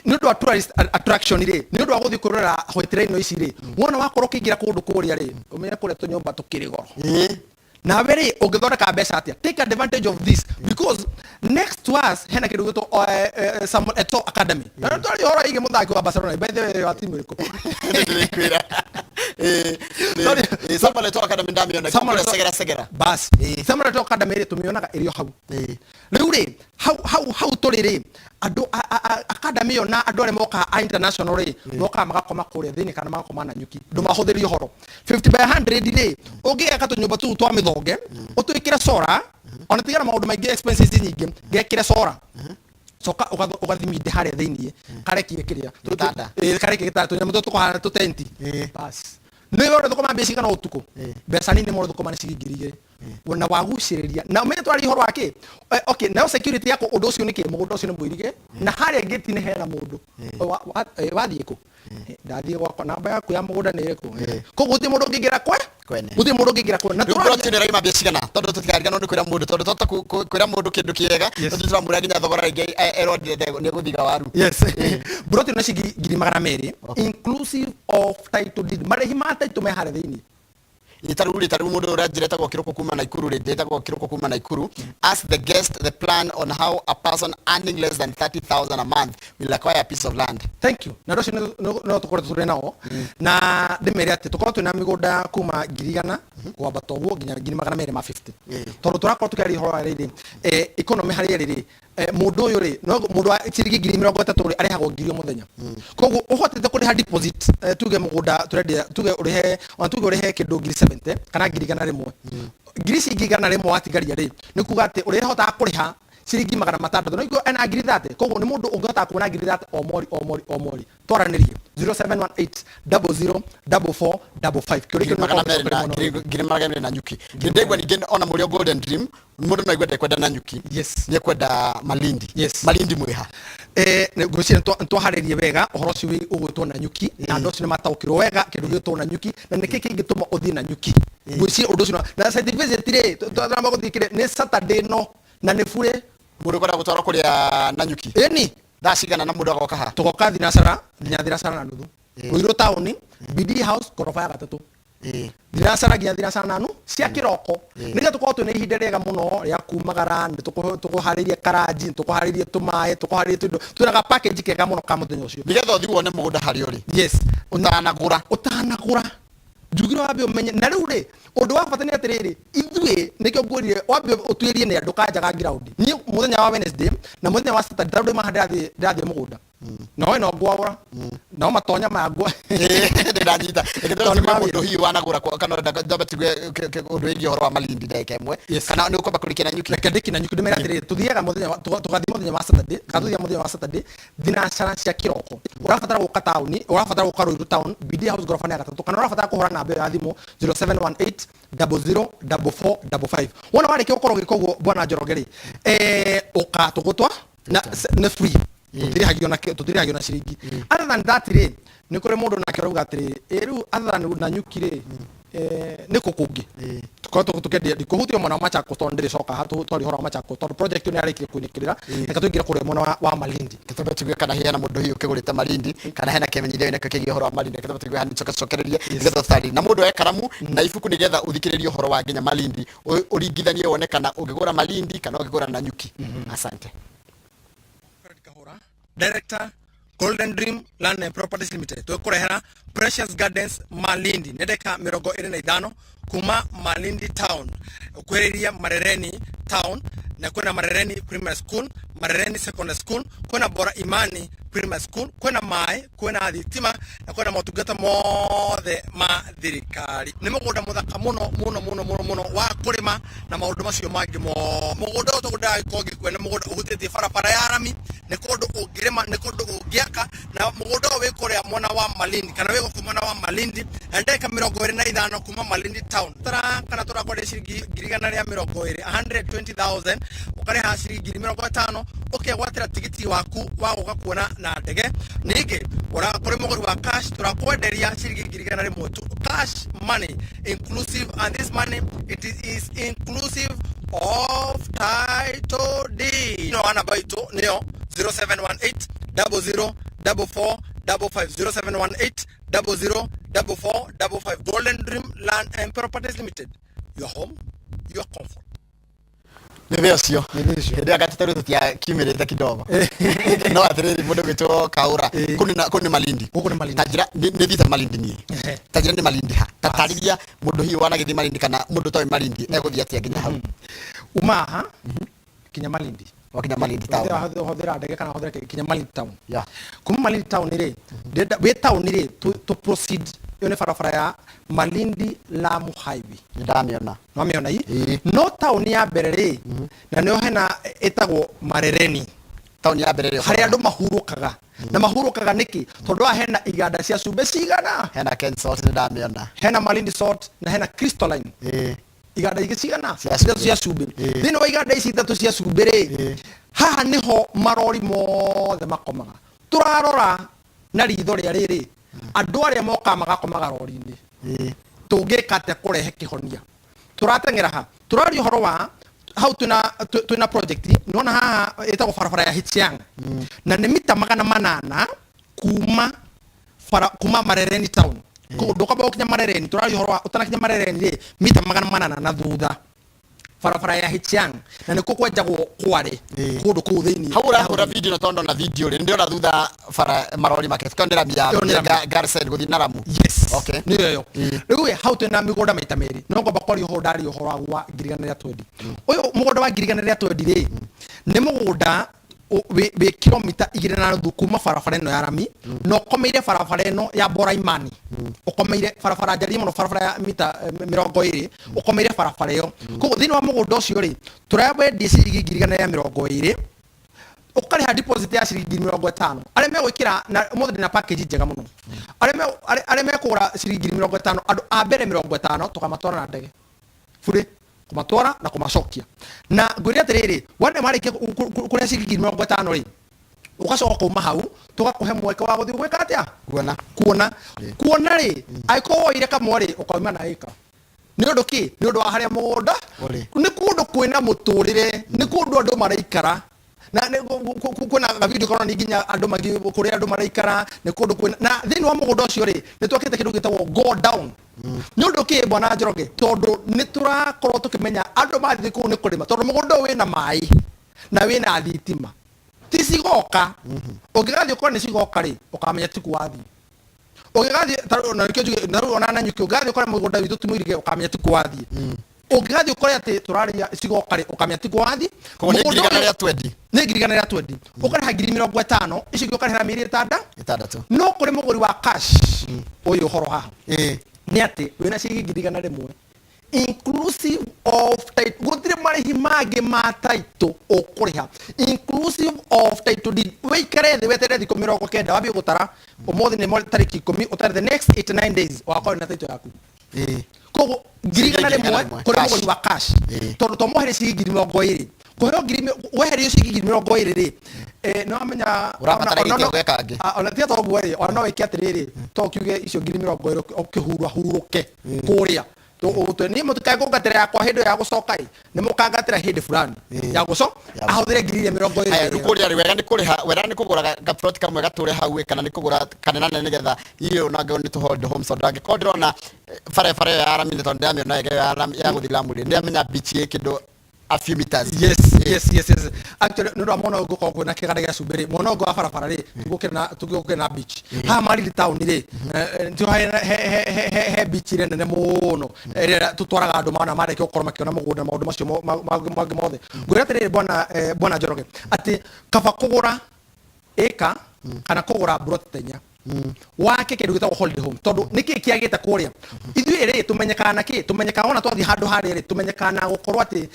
Nĩ ũndũ wa tourist attraction rĩ, nĩ ũndũ wa gũthiĩ kwĩrorera white rhino ici rĩ, wona wakorwo ũkĩingĩra kũndũ kũrĩa rĩ, ũmenye kũrĩa tũnyũmba tũkĩrĩ goro. Nawe rĩ, ũngĩthondeka mbeca atĩa? Take advantage of this, because next to us hena kĩndũ gĩtwo Samuel Eto'o Academy, na nĩ twaria ũhoro ĩgiĩ mũthaki wa Barcelona. By the way, wa timu ĩrĩkũ? Ndĩrĩkwĩra. Sorry. Samuel Eto'o Academy ndamĩona. Samuel Kũrĩa Eto'o- Segera Segera. Bas, Samuel Eto'o Academy rĩ, tũmĩonaga ĩrĩ o hau. Rĩu rĩ, hau hau hau tũrĩ rĩ, andũ academy ĩyo na andũ arĩa mokaga a international rĩ, mokaga magakoma kũrĩa thĩinĩ kana magakoma na nyuki. Ndũmahũthĩrie ũhoro 50 by 100 rĩ, ũngĩgeka tũnyũmba tũu twa mĩthonge, ũtwĩkĩre solar, ona tigana maũndũ maingĩ, expenses nyingĩ, gekĩre solar, coka ũgathiminde harĩa thĩinĩ karekie kĩrĩa. Gĩtanda. Karekie gĩtanda, tũnyamũ tũtũ tũkũhana tũtenti. Bas, nĩ we ũrĩthũkũma mbia cigana ũtukũ? Mbeca nini mũno ũrĩthũkũma nĩ ciringi 2,000, na wagucĩrĩria na ũmenye twaria ũhoro wa kĩ. Okay, nayo security yako, ũndũ ũcio nĩ kĩ, mũgũnda ũcio nĩ mũirige na harĩa gate-inĩ hena mũndũ. Wathiĩ kũ? Ndathiĩ gwakwa. Namba yaku ya mũgũnda nĩ ĩrĩkũ? Koguo gũtirĩ mũndũ ũngĩingĩra kwe. Kwene. Gũtirĩ mũndũ ũngĩingĩra kwe na Rĩu tũraria- plot ĩno ĩraima mbia cigana? Tondũ tũtikariganĩrwo nĩ kwĩra mũndũ, tondũ twahota kwĩra mũndũ kĩndũ kĩega, tũthiĩ tũramwĩra nginya thogora, rĩngĩ erwo nĩ egũthiga waru. Yes, broti ĩno ciringi 200,000, inclusive of title deed. Marĩhi ma title me harĩa thĩinĩ. Tarĩu rĩ, tarĩu mũndũ ũrĩa njĩra etagwo Kĩrũkũ kuma Naikuru rĩ, ndĩtagwo Kĩrũkũ kuma Naikuru, ask the guest the plan on how a person earning less than 30,000 a month will acquire a piece of land. Thank you. Na rũcio no tũkoretwo tũrĩ nao, na ndĩmere atĩ tũkorwo twĩna mĩgũnda kuma 100,000 kwambata ũguo nginya 250,000, tondũ tũrakorwo tũkĩaria ũhoro wa rĩrĩ, economy harĩa ĩrĩ rĩ, mũndũ ũyũ rĩ, no mũndũ wa ciringi 30,000 rĩ, arĩhagwo 1,000 o mũthenya. Koguo ũhotete kũrĩha deposit, tuge mũgũnda tũrendia, tuge ũrĩhe, ona tuge ũrĩhe kĩndũ 70,000 kana 101,000, ngiri ici 101,000 watigaria rĩ, nĩ kuga atĩ ũrĩhotaga kũrĩha ciringi 600, no iguo ena 30,000. Koguo nĩ mũndũ ũngĩhota kuona 30,000 o mweri, o mweri, o mweri. Twaranĩrie 0718 00 44 55. Kĩũria kĩu 200,000 na nĩ 200,000 na nyuki. Ndĩndĩgua ningĩ ona mũrĩ o Golden Dream, mũndũ no aigue ndekwenda na nyuki, Yes. nĩ ekwenda Malindi. Yes. Malindi mwĩha? Ngwĩciria nĩtwaharĩrie wega ũhoro ũcio ũgwĩtwo na nyuki, na andũ acio nĩ mataũkĩrwo wega kĩndũ gĩgwĩtwo na nyuki na nĩkĩ kĩngĩtũma ũthiĩ na nyuki. Ngwĩciria ũndũ ũcio na site visit rĩ, tũramba gũthiĩ kĩrĩa nĩ Saturday no na nĩ bure. Mũndũ ũkwenda gũtwarwo kũrĩa na nyuki? Ĩni. Thaa cigana na mũndũ agoka ha? Tũgoka thinacara nginya 3:30, Ruiru taũni, BD House, ngoroba ya gatatũ, thinacara nginya thinacara na nu cia kĩroko, nĩgetha tũkorwo twĩna ihinda rĩega mũno rĩa kumagara. Nĩ tũkũharĩria karanji, nĩ tũkũharĩria tũmaĩ, tũkũharĩria tũindo, twĩna ga package kega mũno ka mũthenya ũcio. Nĩgetha ũthiĩ wone mũgũnda harĩa ũrĩ. Yes. Ũtanagũra. Ũtanagũra, njugire wambe ũmenye. Na rĩu rĩ, ũndũ wa bata nĩ atĩrĩrĩ, ithuĩ nĩkĩo ngwĩrire wambe ũtuĩrie nĩ andũ kanjaga ground. Niĩ mũthenya wa Wednesday na mũthenya wa Saturday, tondũ ndĩma ndĩrathiĩ mũgũnda, no ĩno ngwaũra no matonya maya ngwa. Ndĩranyita. Reke Tondũ tũtige nĩ mũndũ hihi wanagũra kana ũrenda ndamba tigue ũndũ wĩgiĩ ũhoro wa Malindi ndagĩka ĩmwe. Yes. Kana nĩ ũkwamba kũrĩkia na nyuki? Reke ndĩki na nyuki. Ndĩmere atĩrĩrĩ, tũthiaga mũthenya tũgathiĩ mũthenya wa Saturday, kana tũthiaga mũthenya wa Saturday thinacara cia kĩroko. Ũrabatara gũka taũni, ũrabatara gũka Ruiru town, BD House, ngoroba ya gatatũ, kana ũrabatara kũhũra namba ĩyo ya thimũ 0718 00 44 55. Wona warĩkia gũkorwo ũgĩka ũguo, bwana Njoroge rĩ, ũka tũgũtwa na nĩ free, tũtirĩhagio na ciringi. Other than that rĩ, nĩ kũrĩ mũndũ nake ũrauga atĩrĩ, ĩ rĩu other than na nyuki rĩ, nĩ kũ kũngĩ tũkoretwo tũkĩendia? Ndikũhutia mwena wa Machakos tondũ ndĩrĩcoka haha twaria ũhoro wa Machakos, tondũ project ĩyo nĩ yarĩkirie kũinĩkĩrĩra. Reke tũingĩre kũrĩa mwena wa Malindi. Tũtambe tuigue kana hena mũndũ hihi ũkĩgũrĩte Malindi, kana hena kĩmenyithia wĩnakĩo kĩgiĩ ũhoro wa Malindi. Reke tũtambe tũigue hanini, coke tũcokererie nĩgetha tũtarĩrie na mũndũ oe karamu na ibuku nĩgetha ũthikĩrĩrie ũhoro wa nginya Malindi, ũringithanie wone kana ũngĩgũra Malindi kana ũngĩgũra Nanyuki. Asante. Fred Kahura, Director, Golden Dream Land and Properties Limited. Twĩkũrehera Precious Gardens Malindi, nĩ ndagĩka 25 kuma Malindi town, ũkuhĩrĩirie Marereni town, na kwĩna Marereni Primary School, Marereni Secondary School, kwĩna Bora Imani Primary School, kwĩna maĩ, kwĩna thitima na kwĩna motungata mothe ma thirikari. Nĩ mũgũnda mũthaka mũno mũno mũno mũno mũno wa kũrĩma na maũndũ macio mangĩ mo. Mũgũnda ũyũ tũgũndagĩkorwo ngĩkuona nĩ mũgũnda ũhutĩtie barabara ya rami, nĩ kũndũ ũngĩrĩma, nĩ kũndũ ũngĩaka, na mũgũnda ũyũ wĩ kũrĩa mwena wa Malindi, kana wĩ gũkũ mwena wa Malindi, na ndagĩka 25 kuma Malindi town. Tara kana tũrakwenderia ciringi 120,000, 120,000. Ũkarĩha ciringi 50,000, ũkegwatĩra tigiti waku wa gũka kuona na ndege. Ningĩ kũrĩ mũgũri wa cash, tũrakwenderia ciringi 101,000 tu, cash money inclusive, and this money, it is inclusive of title deed. No namba itũ nĩyo 0718 00. 44 55, 0718 00 44 55. Golden Dream Land and Properties Limited, your home, your comfort. Nä thä å cio hä ndä ä gatete rä tutiakiumä te kidogo no atä rä rä må ndå gwä two kaå ra kå nä Malindi. Gũkũ nĩ Malindi. Ta njĩra nä thiĩte Malindi niä ta njĩra nä Malindi ha ta tarĩria mũndũ hihi wanagĩthiĩ Malindi kana mũndũ toĩ Malindi egũthiĩ atĩa nginya hau? Uma haha kinya Malindi. Wakinya Malindi town. Hũthĩra ndege kana hũthĩra kinya Malindi town. Yeah. Kuma Malindi town rĩ, ndĩrenda wĩ town rĩ, tũ proceed, ĩyo nĩ barabara ya Malindi Lamu Highway. Nĩ ndamĩona. Nwamĩona i Ĩĩ. no taũni ya mbere rĩ, na nĩyo hena ĩtagwo Marereni. Taũni ya mbere rĩ? Harĩa andũ mahurũkaga. Na mahurũkaga nĩkĩ? Tondũ haha hena iganda cia cumbĩ cigana. Hena Kensalt, nĩ ndamĩona. Hena Malindi Salt na hena Crystalline. Iganda ingĩ cigana? Cia ithatũ cumbĩ. Cia cumbĩ. Ĩĩ. Thĩinĩ wa iganda ici ithatũ cia cumbĩ rĩ, Ĩĩ. haha nĩho marori mothe makomaga. Tũrarora na ritho rĩa rĩrĩ, andũ arĩa mokaga magakomaga rori-inĩ. Tũngĩka atĩa kũrehe kĩhonia? Tũrateng'era ha? Tũraria ũhoro wa hau twĩna project nĩwona haha ĩtagwo barabara ya Hichiang, na nĩ mita 800 kuma bara kuma Marereni town. Koguo ndũkwamba gũkinya Marereni, tũraria ũhoro wa ũtanakinya Marereni rĩ, mita 800 na thutha, barabara ya Hichiang, na nĩkuo kwenjagwo kware kũndũ kũu thĩinĩ. Hau ũrahũra video na tondũ na video rĩ, ndĩrona thutha bara marori make tondũ nĩ rami ya Ĩyo nĩ rami. Garsen gũthiĩ na Ramu. Yes. Okay. Nĩyo ĩyo. Rĩu ĩ, hau twĩna mĩgũnda maita merĩ, no ngomba kwaria ũhoro, ndaria ũhoro wa 120,000. Ũyũ mũgũnda wa 120,000 rĩ, nĩ mũgũnda wĩ kilomita 2.5 kuma barabara ĩno ya rami, na ũkomeire barabara ĩno ya Boraimani, ũkomeire barabara njariĩ mũno, barabara ya mita 20, ũkomeire barabara ĩyo. Koguo thĩinĩ wa mũgũnda ũcio rĩ, tũrawendia ciringi 120,000, ũkarĩha deposit ya ciringi 50,000. Arĩa megwĩkĩra na ũmũthĩ ndĩna package njega mũno, arĩa mekũgũra ciringi 50,000, andũ a mbere 50 tũkamatwara na ndege bure, kũmatwara na kũmacokia. Na ngwĩre atĩrĩrĩ, wone marĩkia kũrĩa ciringi 50,000 rĩ, ũgacoka kuma hau tũgakũhe mweke wa gũthiĩ gwĩka atĩa? Kuona. Kuona. Kuona rĩ, angĩkorwo woire kamwe rĩ, ũkauma na ĩka. Nĩ ũndũ kĩ? Nĩ ũndũ wa harĩa mũgũnda Ũrĩ. Nĩ kũndũ kwĩna mũtũrĩre, nĩ kũndũ andũ maraikara, na nĩ kwĩna gavideo karonania nginya andũ magi kũrĩa andũ maraikara. Nĩ kũndũ kwĩna, na thĩinĩ wa mũgũnda ũcio rĩ, nĩ twakĩte kĩndũ gĩtagwo go down. Nĩ ũndũ kĩ, bwana Njoroge? Tondũ nĩ tũrakorwo tũkĩmenya andũ mathiĩ kũu nĩ kũrĩma, tondũ mũgũnda ũyũ wĩna maĩ na wĩna thitima, ti cigoka. Ũngĩgathiĩ ũkorwo nĩ cigoka rĩ, ũkamenya ti kuo wathiĩ. Ũngĩgathiĩ na nĩkĩo njuge na rĩu ona Nanyuki, ũngĩgathiĩ ũkore mũgũnda witũ ti mũirige, ũkamenya ti kuo wathiĩ. Ũngĩgathiĩ ũkore atĩ tũrarĩa cigoka rĩ, ũkamenya ti kuo wathiĩ. Koguo nĩ Mũgũnda 120,000. Nĩ 120,000, ũkarĩha 50,000, icio ingĩ ũkarĩhĩra mĩeri 6. No kũrĩ mũgũri wa cash ũyũ, ũhoro haha nĩ atĩ wĩna ciringi 100,000 inclusive of title, gũtirĩ marĩhi mangĩ ma title ũkũrĩha, inclusive of title deed. Wĩikare thĩ weterere thikũ 90, wambie gũtara ũmũthĩ nĩ tarĩki 10, ũtare the next 89 days ũgakorwo na title yaku. Koguo 100,000 kũrĩ mũgũri wa cash, tondũ to mweherie ciringi 20,000, kũheo weherio ciringi 20,000 rĩ, nĩ wamenya. Ũrabatara gĩtĩ gweka angĩ. Ona tiga toguo rĩ, ona no wĩke atĩrĩrĩ, to ũkiuge icio 20,000 ũkĩhura hurũke kũrĩa niĩ mũtikae kũngatĩra yakwa hĩndĩ ĩyo ya gũcoka ĩ, nĩ mũkangatĩra hĩndĩ fulani ya gũco ahũthĩre ngiri iria mĩrongo Aya, ĩrĩ. rĩu kũrĩa rĩ, wega nĩ kũrĩha, wega nĩ kũgũra gaplot kamwe gatũre hau ĩ, kana nĩ kũgũra kanene nĩgetha irio na angĩkorwo nĩ tũ hold homes, tondũ angĩkorwo ndĩrona barabara ĩyo ya rami, nĩ tondũ ndĩramĩona wega ĩyo ya rami ya gũthiĩ Lamu rĩ, ndĩramenya beach ĩ kĩndũ a few meters. Yes, actually nĩ ũndũ wa mwena ũyũ ngũkorwo kwĩna kĩganda gĩa cumbĩ rĩ, mwena ũngĩ wa barabara rĩ, tũgũkĩra na beach haha Malindi town rĩ, nĩho he beach ĩrĩa nene mũno ĩrĩa tũtwaraga andũ mana marĩkia gũkorwo makĩona mũgũnda na maũndũ macio mangĩ mothe. Ngwĩra atĩrĩrĩ, bwana Njoroge, atĩ kaba kũgũra ĩka kana kũgũra plot tenya wake kĩndũ gĩtagwo holiday home, tondũ nĩkĩ kĩagĩte kũrĩa ithuĩ rĩ, tũmenyekaga na kĩ? Tũmenyekaga ona twathiĩ handũ harĩa rĩ, tũmenyekaga na gũkorwo atĩ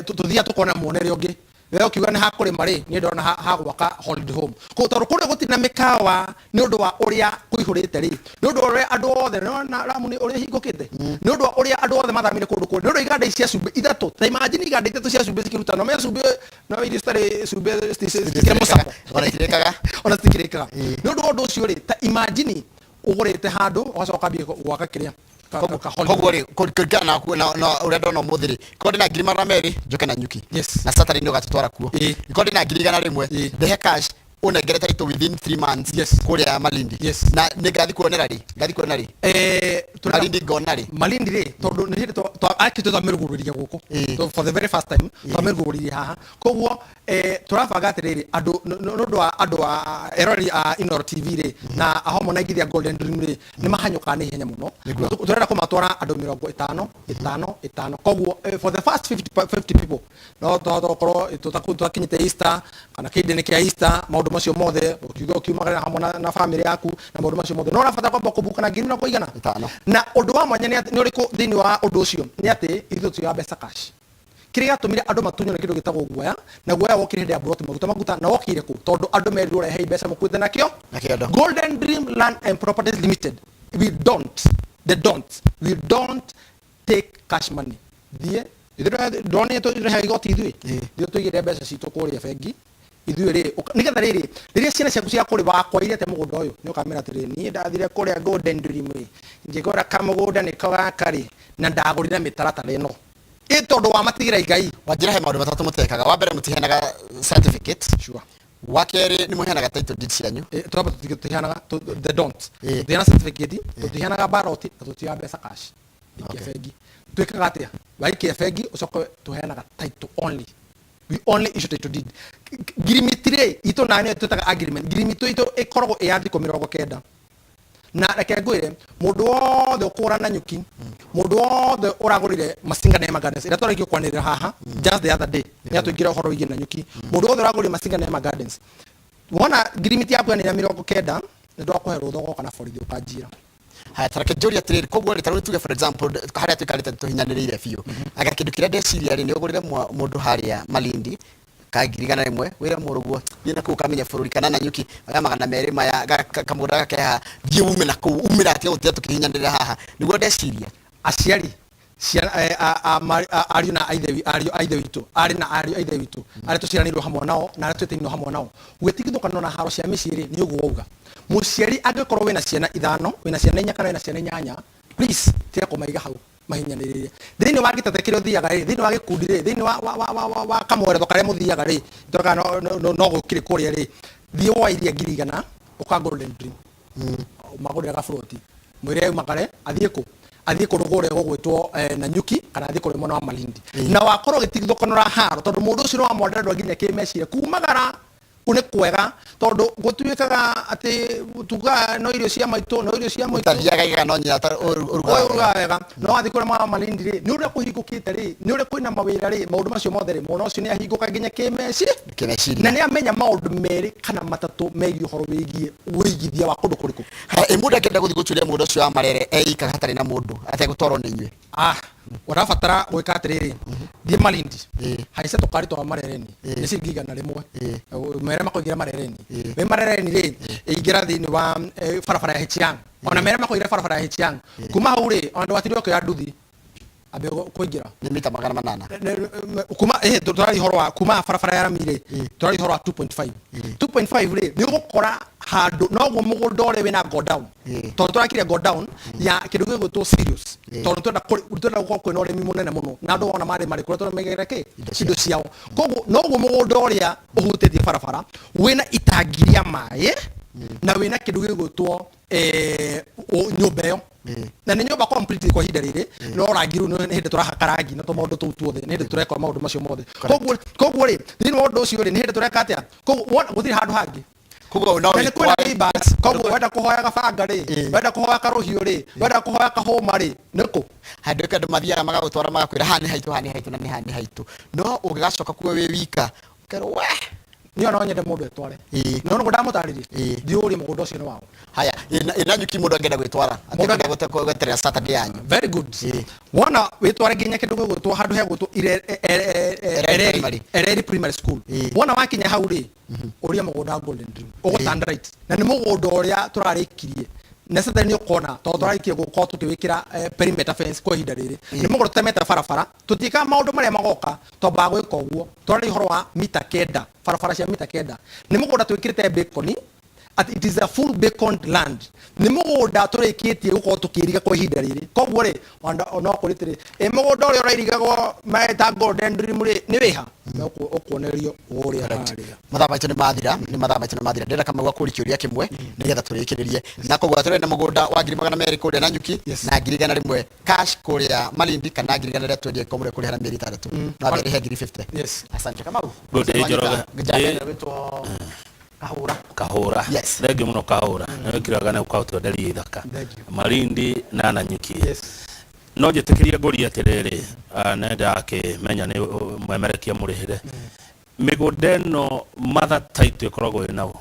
tũthiaga tũkona muonere ũngĩ. We ũkiuga nĩ hakũrĩma rĩ, niĩ ndĩrona ha gwaka holiday home. Koguo tondũ kũrĩa gũtirĩ na mĩkawa nĩ ũndũ wa ũrĩa kũihũrĩte rĩ, nĩ ũndũ wa ũrĩa andũ othe nĩwona Lamu nĩ ũrĩa hingũkĩte, nĩ ũndũ wa ũrĩa andũ othe mathamire kũndũ kũrĩa, nĩ ũndũ wa iganda ici cia cumbĩ ithatũ. Ta imagine iganda ithatũ cia cumbĩ cikĩruta, no menya cumbĩ no irio citarĩ cumbĩ citikĩrĩ mũcamo. Ona itirĩkaga. Ona citikĩrĩkaga. Nĩ ũndũ wa ũndũ ũcio rĩ, ta imagine ũgũrĩte handũ ũgacoka ũkambia gwaka kĩrĩa ka holiday. Koguo rĩ, kũringana na ũrĩa ndona ũmũthĩ rĩ, korwo ndĩna 200,000 njoke na nyuki Yes. na Saturday nĩ ũgatũtwara kuo. Ĩĩ. Korwo ndĩna 100,000 Ĩĩ. ndehe cash. Ũnengere title within 3 months. Yes. Kũrĩa Malindi. Yes. Na nĩ ngathi kuonera rĩ? Ngathi kuona rĩ? Malindi ngona rĩ? Malindi rĩ, tondũ nĩ hĩndĩ actually twamĩrugũrĩria gũkũ. Ĩĩ. So, for the very first time twamĩrugũrĩria haha, koguo tũrabanga atĩrĩrĩ, andũ nĩ ũndũ wa andũ a eroreri a Inooro TV rĩ na ahomo na ingithia Golden Dream rĩ, nĩ mahanyũkaga na ihenya mũno. Nĩguo. Tũrenda kũmatwara andũ 50 50 50, koguo for the first 50 people no tokorwo tũtakinyĩte Easter kana kĩhĩndĩ-inĩ kĩa Easter, maũndũ macio mothe ũkiuga ũkiumagara hamwe na family yaku na maũndũ macio mothe, no ũrabatara kwamba kũbuka na ngiri mĩrongo igana. 5. Na ũndũ wa mwanya nĩ atĩ- nĩ ũrĩkũ thĩinĩ wa ũndũ ũcio? Nĩ atĩ ithuĩ tũtioyaga mbeca cash. Kĩrĩa gĩatũmire andũ matunywo nĩ kĩndũ gĩtagwo guoya, na guoya wokire hĩndĩ ya buroti maguta maguta, na wokire kũ? Tondũ andũ merirwo rehei mbeca mũkuĩte nakĩo Na kĩondo. Golden Dream Land and Properties Limited, we don't they don't we don't take cash money. Thiĩ, ithuĩ ndonire tũrehaga igoti ithuĩ, ithuĩ tũigĩre mbeca citũ kũrĩa bengi ithuĩ rĩ, nĩgetha rĩrĩ rĩrĩa ciana ciaku ciakũrĩ wakwaire atĩa mũgũnda ũyũ, nĩ ũkamera atĩrĩrĩ, niĩ ndathire kũrĩa Golden Dream rĩ, ngĩgũra kamũgũnda nĩko gaka rĩ, na ndagũrire mĩtaratara ĩno ĩ tondũ wamatigĩra igai. Wanjĩra he maũndũ matatũ mũtekaga. Wa mbere, mũtiheanaga certificate. Sure. Wa kerĩ, nĩ mũheanaga title deed cianyu. Twamba tũtiheanaga the don't tũtiheana certificate, tũtiheanaga ballot, na tũtioyaga mbeca cash. Ikia bengi. Twĩkaga atĩa? Waikia bengi, ũcoke tũheanaga title only. We only issue title deed. Ngirimiti rĩ itũ na nĩyo twĩtaga agreement. Ngirimiti itũ ĩkoragwo ĩ ya thikũ 90. Na reke ngwĩre, mũndũ wothe ũkũgũra na nyuki, mũndũ wothe ũragũrire Masinga Neema Gardens ĩrĩa twarĩkia kwanĩrĩra haha just the other day, nĩ atũingĩra ũhoro wĩgiĩ na nyuki, mũndũ wothe ũragũrire Masinga Neema Gardens, wona ngirimiti yaku yanĩrĩra 90, nĩ ndwakũhe rũtha ũgoka na borithi ũkanjira. Haya, tareke njũrie atĩrĩrĩ, koguo rĩ, tarĩu tuge for example harĩa tũikarĩte tũhinyanĩrĩire biũ, anga kĩndũ kĩrĩa ndeciria rĩ, nĩ ũgũrĩre mũndũ harĩa Malindi ka 100,000, wĩre mũrũguo thiĩ na kũu ũkamenya bũrũri kana na nyuki oya 200 maya kamũgũnda gaka ke haha, thiĩ ume na kũu umĩra atige gũtinda tũkĩhinyanĩrĩra haha, nĩguo ndeciria. Aciari ciana, ariũ na aithe ariũ a ithe witũ, arĩ na ariũ a ithe witũ arĩa tũciaranĩirwo hamwe nao na arĩa twĩtainwo hamwe nao, gwĩtigithũkano na haro cia mĩciĩ rĩ, nĩ ũguo wauga. Mũciari angĩkorwo wĩna ciana ithano, wĩna ciana inya kana wĩna ciana inyanya, please tiga kũmaiga hau mahinyanĩrĩrie thĩinĩ wa gĩtete kĩrĩa ũthiaga rĩ, thĩinĩ wa gĩkundi rĩ, thĩinĩ wa kamweretho karĩa mũthiaga rĩ, tũreka no gũkĩrĩ kũrĩa rĩ, thiĩ woe iria 100,000 ũka Golden Dream, magũrĩre gaburoti, mwĩre aumagare athiĩ kũ, athiĩ kũndũ kũrĩa gũgwĩtwo na nyuki kana athiĩ kũrĩa mwena wa Malindi, na wakorwo ũgĩtigithũkanũra haro tondũ mũndũ ũcio nĩ wamwandĩra ndwa nginya kĩmeciria kumagara kũu nĩ kwega, tondũ gũtuĩkaga atĩ tugaga no irio cia maitũ, no irio cia maitũ. Ũtathiaga iga no nyina ũrugaga Ũyũ ũrugaga wega, no wathiĩ kũrĩa mwena wa Malindi rĩ, nĩ ũrĩa kũhingũkĩte rĩ, nĩ ũrĩa kwĩna mawĩra rĩ, maũndũ macio mothe rĩ, mwana ũcio nĩ ahingũka nginya kĩmeciria. Kĩmeciria. Na nĩ amenya maũndũ merĩ kana matatũ megiĩ ũhoro wĩgiĩ wĩigithia wa kũndũ kũrĩkũ. Haya, ĩ mũndũ angĩenda gũthiĩ gũtuĩria mũgũnda ũcio wa Marere eika hatarĩ na mũndũ ategũtwarwo nĩ inyuĩ? Ũrabatara gwĩka atĩrĩrĩ, thiĩ Malindi, haica tũkari twa Marereni, nĩ ciringi 100. Mere makũigĩra Marereni. Wĩ Marereni rĩ, ingĩra thĩinĩ wa barabara ya Hichiang. Ona mere makũigĩra barabara ya Hichiang. Kuma hau rĩ, ona ndũgatirwo ũkĩoya nduthi ambe kũingĩra. Nĩ mita 800. Kuma, tũraria ũhoro wa kuma barabara ya rami rĩ, tũraria ũhoro wa 2.5. 2.5 rĩ, nĩ ũgũkora handũ noguo mũgũnda ũrĩa wĩna go down. Tondũ tũrakire go down ya kĩndũ gĩgwĩtwo serious. Tondũ twenda gũkorwo kwĩna ũrĩmi mũnene mũno na andũ ona marĩ marĩ kũrĩa tũramegera kĩ indo ciao. Koguo noguo mũgũnda ũrĩa ũhutĩtie barabara wĩna itangi rĩa maĩ na wĩna kĩndũ gĩgwĩtwo nyũmba ĩyo. Na nĩ nyũmba complete kwa ihinda rĩrĩ, no rangi rĩu nĩ hĩndĩ tũrahaka rangi na tũmaũndũ tũu tuothe, nĩ hĩndĩ tũreka maũndũ macio mothe. Koguo rĩ, thĩinĩ wa ũndũ ũcio rĩ, nĩ hĩndĩ tũreka atĩa? Koguo wona gũtirĩ handũ hangĩ. Koguo no Na nĩ kwĩna wĩtware- neighbors, koguo wenda kũhoya gabanga rĩ, wenda kũhoya karũhiũ rĩ, wenda kũhoya kahũma rĩ, nĩ kũ? Handũ andũ mathiaga magagũtwara magakwĩra haha nĩ haitũ, haha nĩ haitũ na nĩ haha nĩ haitũ, no ũngĩgacoka kuo wĩ wika ũkerwo we. Niĩ no nyende mũndũ etware. No nĩguo ndamũtarĩria, thiĩ ũrie mũgũnda ũcio nĩ waũ. Haya, ĩna nyuki mũndũ angĩenda gwĩtwara Mũndũ atekwenda gweterera Saturday yanyu. Very good. Wona wĩtware nginya kĩndũ gĩgwĩtwo handũ hegwĩtwo Ereri Primary. Ereri Primary School. Wona wakinya hau rĩ, ũria mũgũnda wa Golden Dream ũgũ turn right, na nĩ mũgũnda ũrĩa tũrarĩkirie necessary nĩ ũkona tondũ tũrarĩkirie gũkorwo tũkĩwĩkĩra perimeter fence kwa ihinda rĩrĩ. Nĩ mũgũnda tũtemete barabara, tũtiĩkaga maũndũ marĩa magoka, twambaga gwĩka ũguo. Tũraria ũhoro wa mita 9, barabara cia mita 9. Nĩ mũgũnda twĩkĩrĩte bacon, Atĩ it is a full bacon land, nĩ mũgũnda tũrĩkĩtie gũkorwo tũkĩiriga kwa ihinda rĩrĩ. Koguo rĩ, no kũrĩ tĩrĩ ĩ mũgũnda ũrĩa ũrairigagwo meta Golden Dream rĩ, nĩ wĩha no ũkuonererio ũrĩa harĩa. Mathaa maitũ nĩ mathira, nĩ mathaa maitũ nĩ mathira. Ndĩrenda Kamau akũri kĩũria kĩmwe nĩgetha tũrĩkĩrĩrie na koguo tũrĩ na mũgũnda wa 200,000 kũrĩa Nanyuki na 100,000 cash kũrĩa Malindi, kana 100,000 twendia ĩkorwo kũrĩha na mĩeri 6 no ambere rĩhe 50,000. Yes. Asante, Kamau. Good day, Njoroge. Njoroge wĩtwo Kahũra. Kahũra. Yes. Thengiũ mũno, Kahũra. Nĩ wĩkĩraga na ũkatwenderia ithaka Malindi na Nanyuki. No njĩtĩkĩrie ngũrie atĩrĩrĩ, nĩ ndakĩmenya nĩ mwemerekia mũrĩhĩre mĩgũnda ĩno, mother title ĩkoragwo ĩ nao?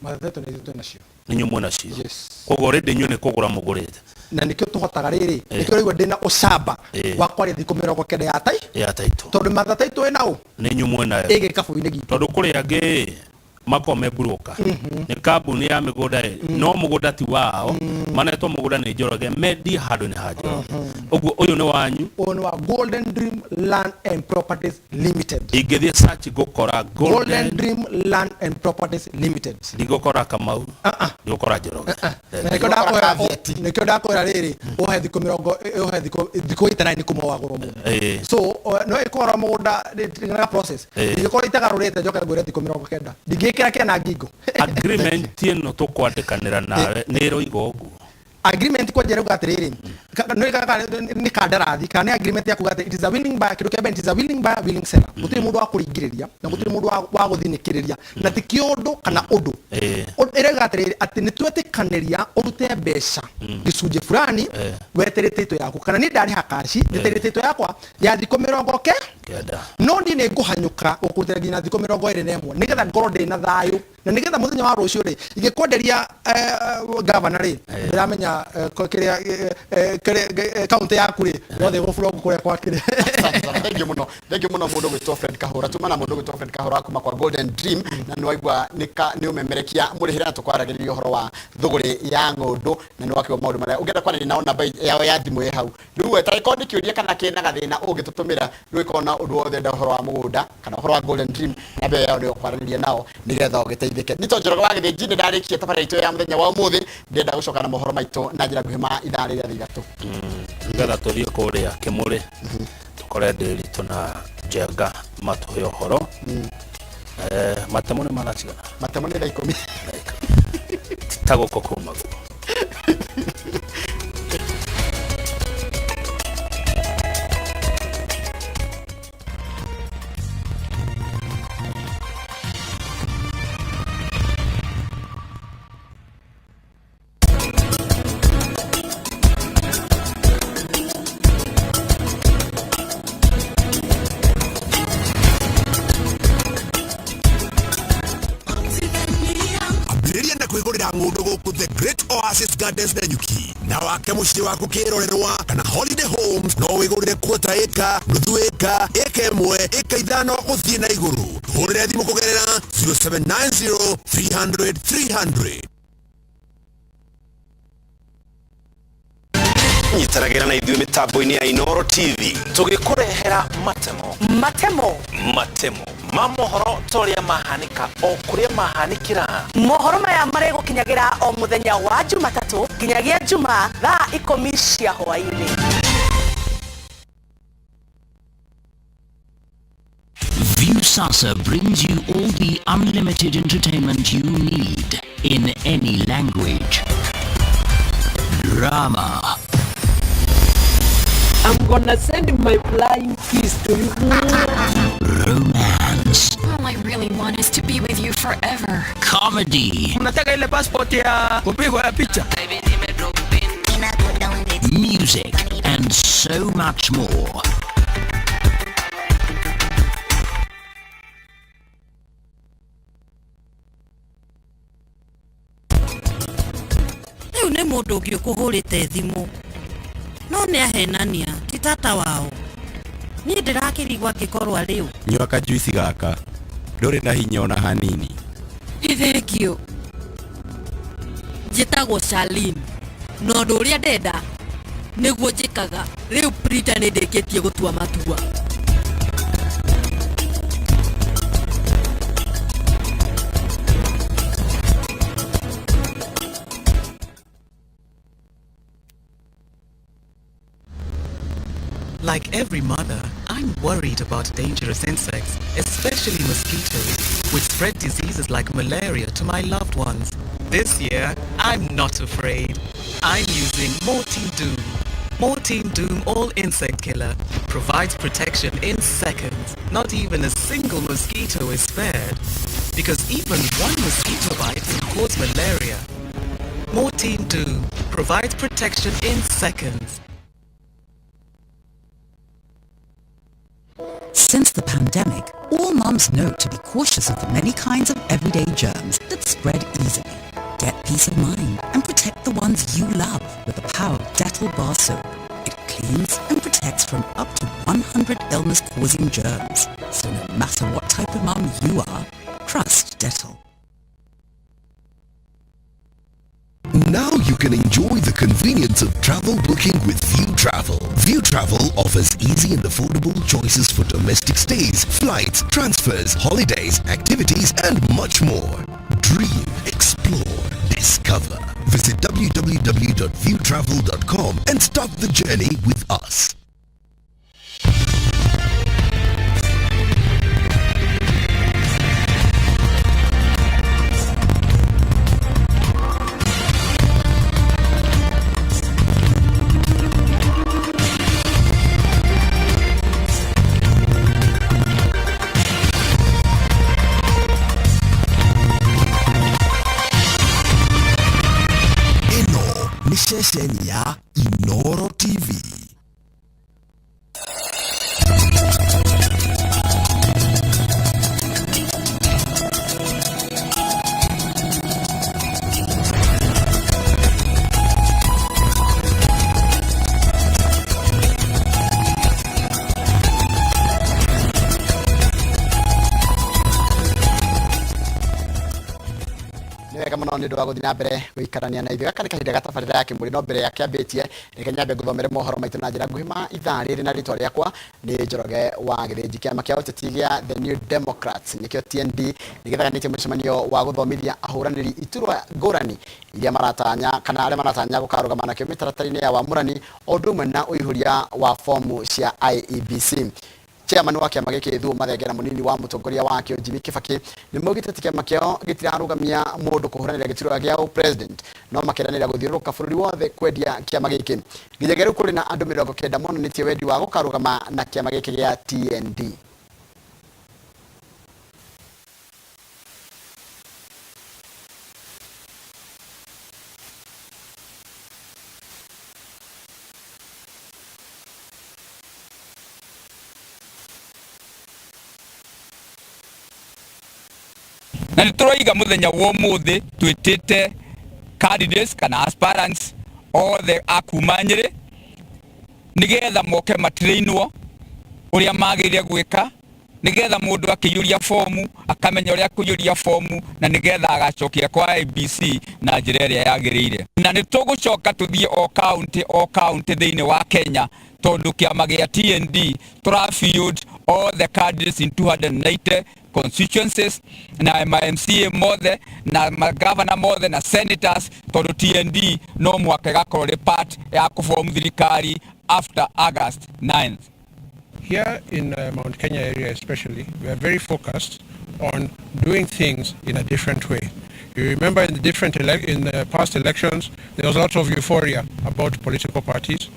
Mother title nĩ ithuĩ twĩ nacio. Nĩ inyuĩ mwĩ nacio? Yes. Koguo already inyuĩ nĩ kũgũra mũgũrĩte. Na nĩkĩo tũhotaga rĩrĩ, nĩkĩo rĩu ndĩna ũcamba wa kwaria thikũ 90 ya tai ya title, tondũ mother title ĩ nao. Nĩ inyuĩ mwĩ nayo. Ĩ gĩkabũ-inĩ gitũ. Tondũ kũrĩ angĩ makoragwo me broker, nĩ kambuni ya mĩgũnda ĩ, no mũgũnda ti wao, manetwo mũgũnda nĩ Njoroge mendie handũ-inĩ ha Njoroge. Ũguo ũyũ nĩ wanyu? Ũyũ nĩ wa Golden Dream Land and Properties Limited. Ingĩthiĩ search ngũkora? Golden Golden Dream Land and Properties Limited. Ndigũkora Kamau, ndigũkora Njoroge. Na nĩkĩo ndakwĩra rĩrĩ, ũhe thikũ mĩrongo, ũhe thikũ 89 kuma wagũrwo mũgũnda. So no ĩkorwo mũgũnda na process ingĩkorwo itagarũrĩte, njoke ngwĩre thikũ 90, ndingĩkĩra kĩana ngingo. Agreement ĩno tũkwandĩkanĩra nawe nĩ ĩroiga ũguo? Agreement kwanja rauga atĩrĩrĩ, nĩ kandarathi kana nĩ agreement ya kuga atĩ it is a willing buyer. Kĩndũ kĩa mbere, it is a willing buyer, willing seller. Gũtirĩ mũndũ wa kũringĩrĩria na gũtirĩ mũndũ wa gũthinĩkĩrĩria na ti kĩũndũ kana ũndũ. Ĩrauga atĩrĩrĩ, atĩ nĩ twetĩkanĩria ũrute mbeca gĩcunjĩ fulani weterete title yaku, kana niĩ ndarĩha cash njetereire title yakwa ya thikũ mĩrongo ke 90. No niĩ nĩ ngũhanyũka gũkũrutĩra nginya thikũ 21 nĩgetha ngorwo ndĩ na thayũ, na nĩgetha mũthenya wa rũciũ rĩ, ingĩkwenderia gavana rĩ, ndĩramenya kĩrĩa kĩrĩa kaunti yaku rĩ yothe ĩgũburwo kũrĩa kwa kĩrĩa. Asante sana. Thank you muno. Thank you muno mundu gwitwo Fred Kahura. Tuma na mundu gwitwo Fred Kahura kuma kwa Golden Dream, na nĩ waigua nĩ ka nĩ ũmemerekia mũrĩhĩre, na tũkwaragĩrĩria ũhoro wa thũgũrĩ ya ng'ũndũ, na nĩ wakĩgwo maũndũ marĩa ũngĩenda kwarĩria nao. Namba yao ya thimũ ĩ hau. Rĩu tarĩkorwo nĩ kĩũria kana kĩna gathĩna ũngĩtũtũmĩra, rĩu ĩkorwo na ũndũ wothe enda ũhoro wa mũgũnda kana ũhoro wa Golden Dream, namba ĩyo yao nĩyo kwaranĩria nao nĩgetha ũgĩteithĩke. Nito Njoroge wa Gĩthĩnji, nĩ ndarĩkia tabarĩra itũ ya mũthenya wa ũmũthĩ. Ndĩrenda gũcoka na mohoro maitũ na njĩra nguhĩ ma ithaa rĩrĩa 3. Nĩgetha tũthiĩ kũrĩa Kĩmũrĩ tũkore Ndĩritũ na Njenga matũhe ũhoro. Matemo nĩ mathaa cigana? Matemo nĩ thaa 10. Ta gũkũ kumagwo. Ambĩrĩria na kwĩgũrĩra ng'ũndũ gũkũ The Great Oasis Gardens Nanyuki, na wake mũciĩ waku kĩrorerwa kana holiday homes. No wĩgũrĩre quarter ĩka, nuthu ĩka, ĩka 1, ĩka 5 gũthiĩ na igũrũ. Hũrĩre thimũ kũgerera 0790 300 300. Nyitanagĩra na ithuĩ mĩtambo-inĩ ya Inoro TV tũgĩkũrehera matemo. Matemo. Matemo ma mohoro ta ũrĩa mahanĩka o kũrĩa mahanĩkĩra. Mohoro maya marĩgũkinyagĩra o mũthenya wa Jumatatũ nginyagia Juma thaa 10 cia hwaĩ-inĩ. Viusasa brings you all the unlimited entertainment you need in any language. Drama, I'm gonna send my flying kiss to you. Romance, All I really want is to be with you forever. Comedy, Unataka ile passport ya kupigwa ya picha? Music, and so much more. Rĩu nĩ mũndũ ũngĩ ũkũhũrĩte thimũ, no nĩ ahenania, ti tata wao. Niĩ ndĩrakĩrigwo angĩkorwo arĩ ũ. Nyua kajuici gaka, ndũrĩ na hinya ona hanini. Nĩ thengio. Njĩtagwo Charlene na ũndũ ũrĩa ndenda nĩguo njĩkaga. Rĩu printer nĩ ndĩkĩtie gũtua matua. Like every mother, I'm worried about dangerous insects, especially mosquitoes, which spread diseases like malaria to my loved ones. This year, I'm not afraid. I'm using Mortein Doom. Mortein Doom All Insect Killer provides protection in seconds. Not even a single mosquito is spared. Because even one mosquito bite can cause malaria. Mortein Doom provides protection in seconds. Since the pandemic, all moms know to be cautious of the many kinds of everyday germs that spread easily. Get peace of mind and protect the ones you love with the power of Dettol Bar Soap. It cleans and protects from up to 100 illness-causing germs. So no matter what type of mom you are, trust Dettol. Now you can enjoy the convenience of travel booking with View Travel. View Travel offers easy and affordable choices for domestic stays, flights, transfers, holidays, activities, and much more. Dream, explore, discover. Visit www.viewtravel.com and start the journey with us. Ĩno nĩ ceceni ya Inoro TV. Nĩ wega mũno nĩ ũndũ wa gũthiĩ na mbere gũikarania na ithuĩ. Gaka nĩ kahinda gatabarĩra ya kĩmũrĩ, no mbere ya kĩambĩtie reke nyambe ngũthomere mohoro maitũ na njĩra nguhĩ ma ithaa rĩrĩ, na rĩtwa rĩakwa nĩ Njoroge wa Gĩthĩnji. Kĩama kĩa ũteti gĩa The New Democrats, nĩkĩo TND, nĩ gĩthaganĩtie mũcemanio wa gũthomithia ahũranĩri iturwa ngũrani iria maratanya kana arĩa maratanya gũkarũgama nakĩo mĩtaratara-inĩ ya wamũrani, o ũndũ ũmwe na ũihũria wa fomu cia IEBC. Chairman wa kĩama gĩkĩ Thuo Mathengera, mũnini wa mũtongoria wakĩo Jimmy Kibaki, nĩ maugĩte atĩ kĩama kĩao gĩtirarũgamia mũndũ kũhũranĩra gĩturwa gĩa president, no makeranĩra gũthiũrũrũka bũrũri wothe kwendia kĩama gĩkĩ. Nginyagia rĩu kũrĩ na andũ 90 monanĩtie wendi wa gũkarũgama na kĩama gĩkĩ gĩa TND. Na nä tå roiga må thenya wa må thä twä tä te candidates kana aspirants othe a kuma Nyĩrĩ nĩgetha moke matrainwo ũrĩa magĩrĩire gwĩka, nĩgetha mũndũ akĩiyũria fomu akamenya ũrĩa kũiyũria fomu, na nĩgetha agacokia kwa IEBC na njĩra ĩrĩa yagĩrĩire. Na nĩ tũgũcoka tũthiĩ o county o county thĩinĩ wa Kenya, tondũ kĩama gĩa TND tũra field all the candidates in 290 constituencies na ma MCA mothe na magavana mothe na senators, tondũ TND no mwaka ĩgakorwo ĩrĩ part ya kũform thirikari after August 9th. Here in Mount Kenya area especially, we are very focused on doing things in a different way. You remember in the different in the past elections, there was a lot of euphoria about political parties.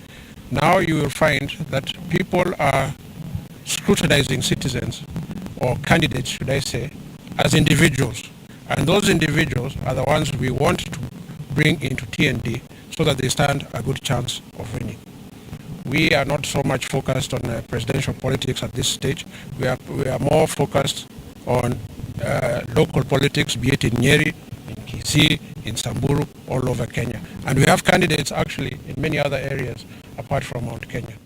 Now you will find that people are scrutinizing citizens, or candidates, should I say, as individuals. And those individuals are the ones we want to bring into TND so that they stand a good chance of winning. We are not so much focused on presidential politics at this stage. We are more focused on local politics, be it in Nyeri, in Kisii, in Samburu, all over Kenya. And we have candidates actually in many other areas apart from Mount Kenya.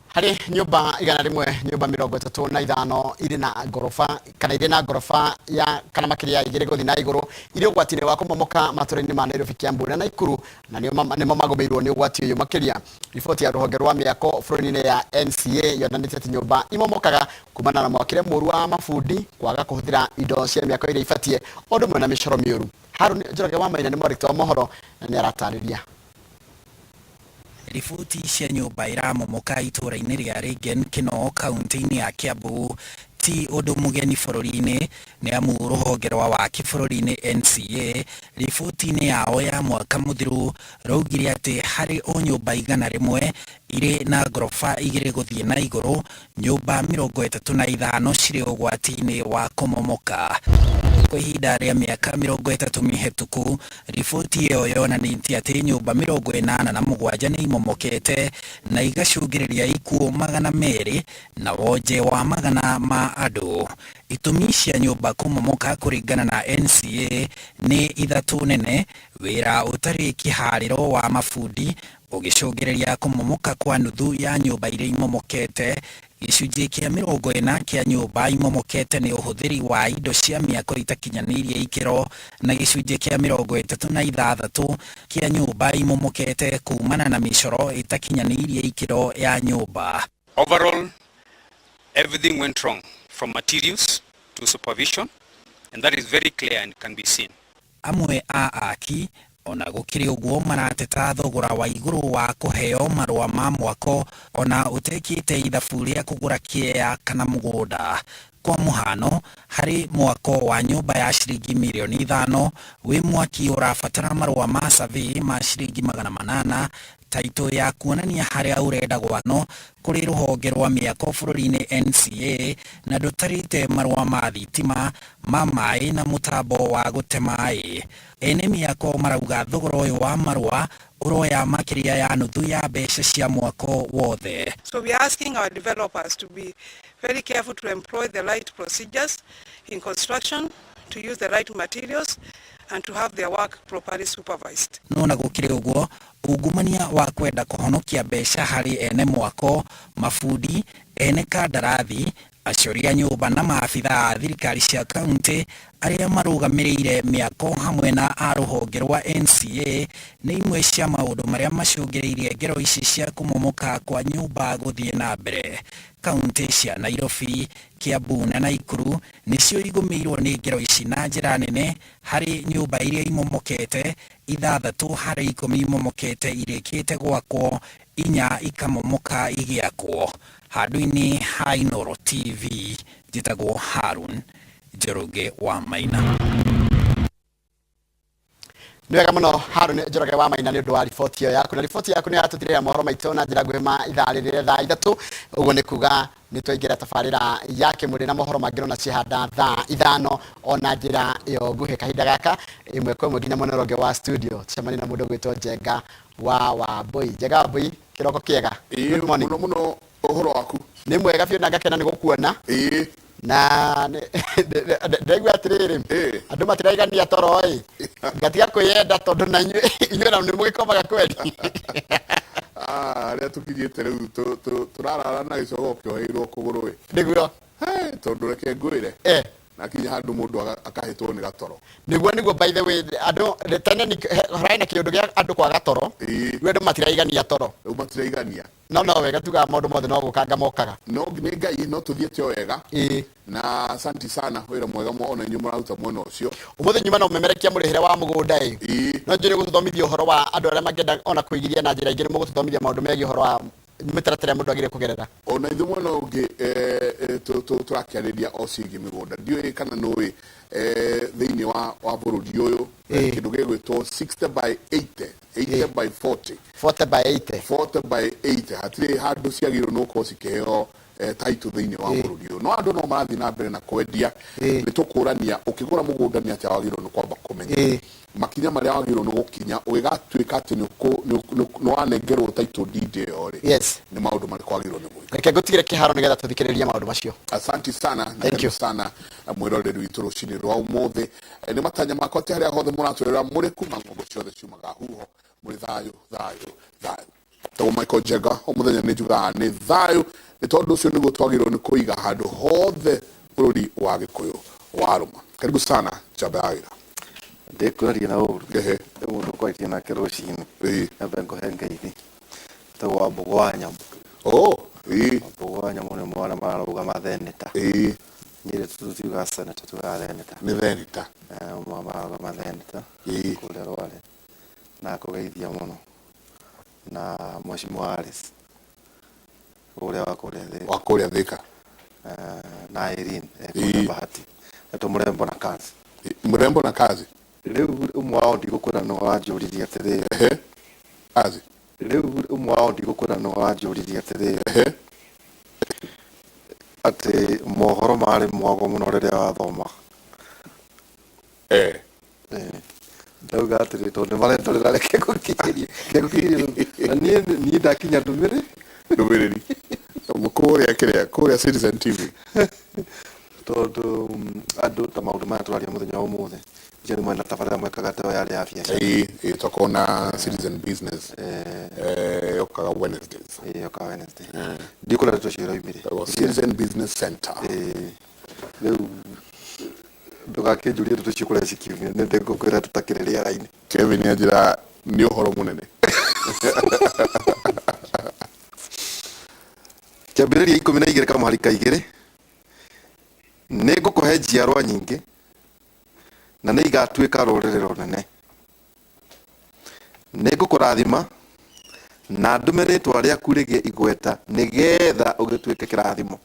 Harĩ nyũmba 100, nyũmba 35 irĩ na ngoroba kana irĩ na ngoroba ya kana makĩria ya igĩrĩ gũthiĩ na igũrũ irĩ ũgwati-inĩ wa kũmomoka matũra-inĩ ma Nairobi, Kiambu na Naikuru, na nĩmo magũmĩirwo nĩ ũgwati ũyũ makĩria. Riboti ya rũhonge rwa mĩako bũrũri-inĩ ya NCA yonanĩtie atĩ nyũmba imomokaga kumana na mwakĩre mũru wa mabundi, kwaga kũhũthĩra indo cia mĩako iria ibatiĩ, o ũndũ ũmwe na mĩcoro mĩũru. Harũni Njoroge wa Maina nĩ mwandĩki wa mohoro na nĩ aratarĩria. Riboti cia nyũmba ĩramomoka itũũra-inĩ rĩa Reagan Kinoo kaunti-inĩ ya Kiambu ti ũndũ mũgeni bũrũri-inĩ, nĩ amu rũhonge rwa waki bũrũri-inĩ NCA riboti-inĩ yao ya mwaka mũthiru raugire atĩ harĩ o nyũmba 100 irĩ na ngoroba 2 gũthiĩ na igũrũ, nyũmba 35 cirĩ ũgwati-inĩ wa kũmomoka. Kwa ihinda rĩa mĩaka 30 mĩhetũku, riboti ĩyo yonanĩtie atĩ nyũmba 87 nĩ imomokete na igacũngĩrĩria ikuũ 200 na wonje wa magana ma andũ. Itũmi cia nyũmba kũmomoka kũringana na NCA nĩ ithatũ nene: wĩra ũtarĩ kĩharĩro wa mabundi ũgĩcũngĩrĩria kũmomoka kwa nuthu ya nyũmba iria imomokete, gĩcunjĩ kĩa 40 kĩa nyũmba imomokete nĩ ũhũthĩri wa indo cia mĩako itakinyanĩirie ikĩro, na gĩcunjĩ kĩa 36 kĩa nyũmba imomokete kumana na mĩcoro ĩtakinyanĩirie ikĩro ya nyũmba. Overall, everything went wrong, from materials to supervision, and that is very clear and can be seen. Amwe a aki ona gũkĩrĩ ũguo marateta thogora wa igũrũ wa kũheo marũa ma mwako ona ũtekĩte ithabu rĩa kũgũra kĩea kana mũgũnda. Kwa mũhano, harĩ mwako wa nyũmba ya ciringi mirioni 5 wĩ mwaki ũrabatara marũa ma survey ma ciringi 800, taito ya kuonania harĩa ũrenda gwakwo kũrĩ rũhonge rwa mĩako bũrũri-inĩ NCA, na ndũtarĩte marũa ma thitima, ma maĩ na mũtambo wa gũte maĩ. Ene mĩako marauga thogora ũyũ wa marũa ũroya makĩria ya nuthu ya mbeca cia mwako wothe. So we are asking our developers to be very careful to employ the right procedures in construction, to use the right materials, and to have their work properly supervised. No na gũkĩrĩ ũguo, ungumania wa kwenda kũhonokia mbeca harĩ ene mwako, mabundi, ene kandarathi, acori a nyũmba na maabitha a thirikari cia kaunti arĩa marũgamĩrĩire mĩako hamwe na a rũhonge rwa NCA nĩ imwe cia maũndũ marĩa macũngĩrĩirie ngero ici cia kũmomoka kwa nyũmba gũthiĩ na mbere. Kaunti cia Nairobi, Kiambu na Nakuru nĩcio igũmĩirwo nĩ ngero ici na njĩra nene harĩ nyũmba iria imomokete, 6 harĩ 10 imomokete irĩkĩte gwakwo, 4 ikamomoka igĩakwo. Handũ-inĩ ha Inooro TV, njĩtagwo Harun Njoroge wa Maina. Nĩ wega mũno Harun Njoroge wa Maina nĩ ũndũ wa riboti ĩyo yaku, na riboti yaku nĩ yatũtirĩra mohoro maitũ na njĩra nguhĩ ma ithaa rĩrĩ thaa 3, ũguo nĩ kuga nĩ twaingĩra tabarĩra ya kĩmũrĩ na mohoro mangĩ na cihanda thaa 5 ona njĩra ĩyo nguhĩ. Kahinda gaka ĩmwe kwa ĩmwe nginya mwena ũrĩa wa studio tucemanie na mũndũ ũgwĩtwo Njenga wa Wambui. Njenga wa Wambui, kĩroko kĩega. Good morning. Mũno mũno, ũhoro waku? Nĩ mwega biũ na ngakena nĩ gũkuona. Na ndaigua atĩrĩrĩ, andũ matiraigania toro ĩ, ngatiga kwĩyenda tondũ na inyuĩ nao nĩ mũgĩkomaga kweli. Arĩa tũkinyĩte rĩu tũrarara na gĩcogo kĩoheirwo kũgũrũ ĩ. Nĩguo. Tondũ reke ngwĩre. Na kinya handũ mũndũ akahĩtwo nĩ gatoro. Nĩguo, nĩguo, by the way, andũ tene harĩ na kĩũndũ gĩa andũ kwaga toro. Rĩu andũ matiraigania toro. Rĩu matiraigania. No no wega tugaga maũndũ mothe no gũkanga mokaga. No nĩ Ngai no tũthiĩte o wega. Na asanti sana, wĩra mwega ona inyuĩ mũraruta mwena ũcio. Ũmũthĩ nyuma na ũmemerekia mũrĩhĩre wa mũgũnda ĩ. No njũrĩ gũtũthomithia ũhoro wa andũ arĩa mangĩenda ona kũigithia na njĩra ingĩ, nĩ mũgũtũthomithia maũndũ megiĩ ũhoro wa mĩtaratara ĩrĩa mũndũ agĩrĩire kũgerera. Ona ithuĩ mwena ũngĩ, tũrakĩarĩria o ciĩgiĩ mĩgũnda. Ndiũĩ kana nĩũĩ, thĩinĩ wa bũrũri ũyũ, kĩndũ gĩgwĩtwo 60 by 80, 80 by 40. 40 by 80. 40 by 80. Hatirĩ handũ ciagĩrĩirwo nĩ gũkorwo cikĩheo title thĩinĩ wa bũrũri ũyũ. No andũ no marathiĩ na mbere na kwendia. Nĩ tũkũrania ũkĩgũra mũgũnda nĩ atĩa wagĩrĩirwo nĩ kwamba kũmenya. Makinya marĩa wagĩrĩirwo nĩ gũkinya ũgĩgatuĩka atĩ nĩ wanengerwo title deed ĩyo rĩ. Nĩ maũndũ marĩkũ wagĩrĩirwo nĩ gwĩka. Reke ngũtigĩre kĩharo nĩgetha tũthikĩrĩrie maũndũ macio. Asanti sana na karibu sana mwĩroreri witũ rũcinĩ rwa ũmũthĩ. Nĩ matanya makwa atĩ harĩa hothe mũratũrera mũrĩ kuma ng'ongo ciothe ciumaga huho, mũrĩ thayũ, thayũ, thayũ. Tagwo Michael Njenga, o mũthenya nĩ njugaga nĩ thayũ, nĩ tondũ ũcio nĩguo twagĩrĩirwo nĩ kũiga handũ hothe bũrũri wa Gĩkũyũ warũma. Karibu sana njamba ya wĩra. Ndĩkwaria na ũru. Nĩ mũndũ ũkwarĩtie nake rũcinĩ. Nyambe ngũhe ngeithi. Tagwo Wambũgũ wa Nyamũ. Wambũgũ wa Nyamũ nĩ mwana mararũgama theneta. Nyĩrĩ tutiugaga seneta, tugaga theneta. Nĩ theneta. Ũmwe mararũgama theneta. Kũrĩa Rware. Na akũgeithia mũno. Na Mheshimiwa Alice ũrĩa wa kũrĩa Thika. Wa kũrĩa Thika. Na Irene kũrĩa Bahati. Etwo Mũrembo na Kazi. Mũrembo na Kazi. Rĩu ũmwe wao ndigũkwĩra nũ wanjũririe atĩrĩrĩ. Kazi. Rĩu ũmwe wao ndigũkwĩra nũ wanjũririe atĩrĩrĩ. Atĩ mohoro marĩ mwago mũno rĩrĩa wathomaga. Ndauga atĩrĩ tondũ nĩmarendorera reke ngũkinyĩrie na niĩ ndakinya ndũmĩrĩri kũrĩa kĩrĩa kũrĩa Citizen TV tondũ andũ ta maũndũ maya tũraria mũthenya wa ũmũthĩ icio nĩ mwena tabarĩra mwekaga ta yarĩ ya biacara. Ĩĩ tũkoragwo na Citizen Business yokaga Wednesdays. Ĩĩ yokaga Wednesday. Ndikũrĩa ndeto icio iraumire. Citizen Business Center. Rĩu ndũgakĩnjũrie ndeto icio kũrĩa cikiumire nĩ ndĩngũkwĩra tũtakĩrĩ rĩera-inĩ. Kevin anjĩra nĩ ũhoro mũnene. Kĩambĩrĩria 12 kamũhari ka 2 nĩ ngũkũhe njiarwa nyingĩ na nĩ igatuĩka rũrĩrĩ rũnene. Nĩ ngũkũrathima na ndũme rĩĩtwa rĩaku rĩgĩe igweta nĩgetha ũgĩtuĩke kĩrathimo.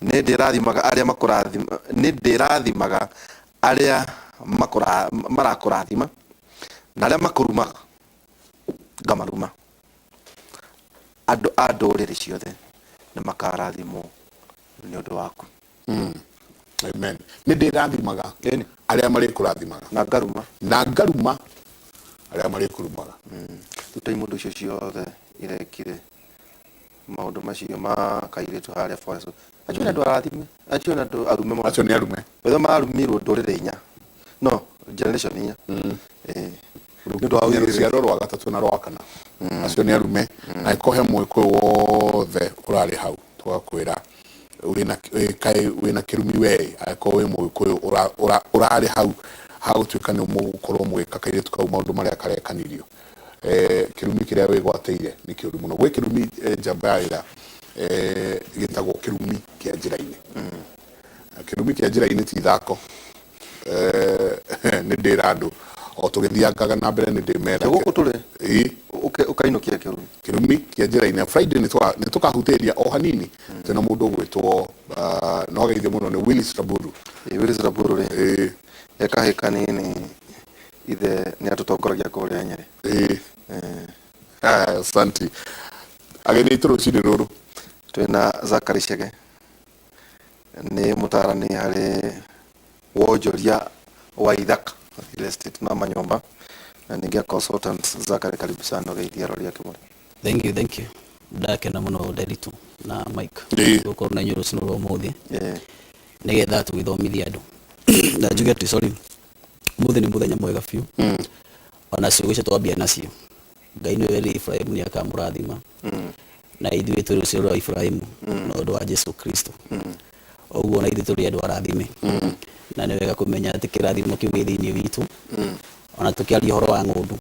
Nĩ ndĩrathimaga arĩa makũrathima, nĩ ndĩrathimaga arĩa marakũrathima na arĩa makũrumaga ngamaruma. Andũ a ndũrĩrĩ ciothe nĩ makarathimwo nĩ ũndũ waku. Amen. Nĩ ndĩrathimaga arĩa marĩkũrathimaga na ngaruma, na ngaruma arĩa marĩkũrumaga. Rutai mũndũ icio ciothe irekire maũndũ macio ma kairĩtu harĩa forest. Acio nĩ andũ arathime, acio nĩ andũ arume mũno. Acio nĩ arume. Wetha marumirwo ndũrĩrĩ inya. No, generation inya. Nĩ ũndũ wa rũciaro rwa gatatũ na rwa kana. Acio nĩ arume. Na ĩkohe mwĩkũyũ wothe ũrarĩ hau tũgakwĩra wĩna kaĩ wĩna kĩrumi we angĩkorwo wĩ mũgĩkũyũ ũrarĩ hau hagũtuĩka nĩ mũgũkorwo mũgĩka kairĩtu kau maũndũ marĩa karekanirio. Kĩrumi kĩrĩa wĩgwatĩire nĩ kĩũru mũno. Gwĩ kĩrumi njamba ya wĩra gĩtagwo kĩrumi kĩa njĩra-inĩ. Kĩrumi kĩa njĩra-inĩ ti ithako. Nĩ ndĩra andũ o tũgĩthiangaga na mbere nĩ ndĩmera gũkũ tũrĩ ũkainũkia kĩrumi. Kĩrumi kĩa njĩra-inĩ Friday nĩ tũkahutĩria o hanini. Twĩna mũndũ ũgwĩtwo no ageithio mũno nĩ Willis Raburu. Willis Raburu rĩ ekahĩ kanini ithe nĩ atũtongoragia kũrĩa Nyĩrĩ. Asante. Ageni aitũ rũcinĩ rũrũ twĩna Zachary Chege nĩ mũtaarani harĩ wonjoria wa ithaka real estate na manyũmba na ningĩ consultant. Zachary, karibu sana ũgeithia arori ake mũno. Thank you, thank you. Ndakena mũno Nderitu na Mike gũkorwo na inyuĩ rũcinĩ rwa ũmũthĩ nĩgetha tũgĩthomithie andũ. Na njuge atĩ sorry, ũmũthĩ nĩ mũthenya mwega biũ. Ona ciugo icio twambia nacio Ngai nĩwe werire Ibrahimu nĩ akamũrathima na ithuĩ tũrĩ rũciaro rwa Ibrahimu na ũndũ wa Jesu Kristo. Ũguo na ithuĩ tũrĩ andũ arathime na nĩ wega kũmenya atĩ kĩrathimo kĩu gĩ thĩinĩ witũ. Ona tũkĩaria ũhoro wa ng'ũndũ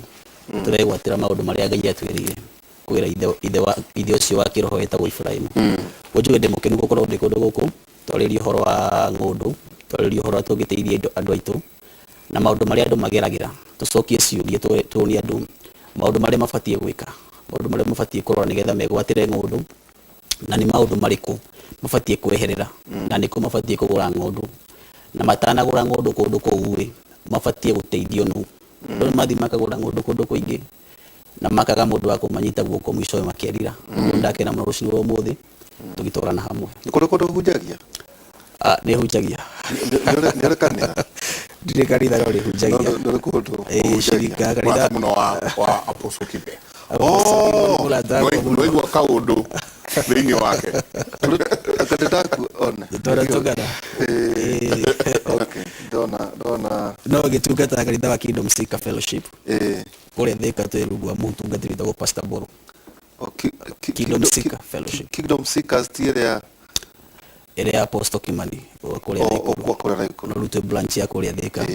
tũregwatĩra maũndũ marĩa Ngai atwĩrĩire kwĩra ithe ũcio wa kĩroho wetagwo Ibrahimu. Njuge ndĩ mũkenu gũkorwo ndĩ kũndũ gũkũ twarĩrie ũhoro wa ng'ũndũ, twarĩrie ũhoro tũngĩteithia andũ aitũ na maũndũ marĩa andũ mageragĩra, tũcokie ciũria tuonie andũ maũndũ marĩa mabatiĩ gwĩka, maũndũ marĩa mabatiĩ kũrora nĩgetha megwatĩre ng'ũndũ, na nĩ maũndũ marĩkũ mabatiĩ kweherera, na nĩkũ mabatiĩ kũgũra ng'ũndũ, na matanagũra ng'ũndũ kũndũ kũu rĩ mabatiĩ gũteithio nũ. Andũ nĩ mathiĩ makagũra ng'ũndũ kũndũ kũingĩ na makaga mũndũ wa kũmanyita guoko mũico makĩerira. Ndakena mũno rũcinĩ rwa ũmũthĩ tũgĩtwarana hamwe. Nĩ kũrĩ kũndũ ũhunjagia? Nĩ hunjagia. Nĩ ũrĩ kanitha? Ndirĩ kanitha no nĩ hunjagia. Nĩ ũrĩ kũndũ Shirika kanitha mũno wa Apostle Kibe. Nĩwaigua kaũndũ thĩinĩ wake. Akatetaku one. Tũratũngana. Okay, ndona no gĩtungata kanitha wa Kingdom Seeker Fellowship. Kũrĩa Thika twĩ rungu wa mũtungatĩri wĩtagwo Pastor Boro. Kingdom Seeker Fellowship. Kingdom Seekers ti ĩrĩa ĩrĩa Apostle Kimani kũrĩa Naikuru. No rutwe branch ya kũrĩa Thika.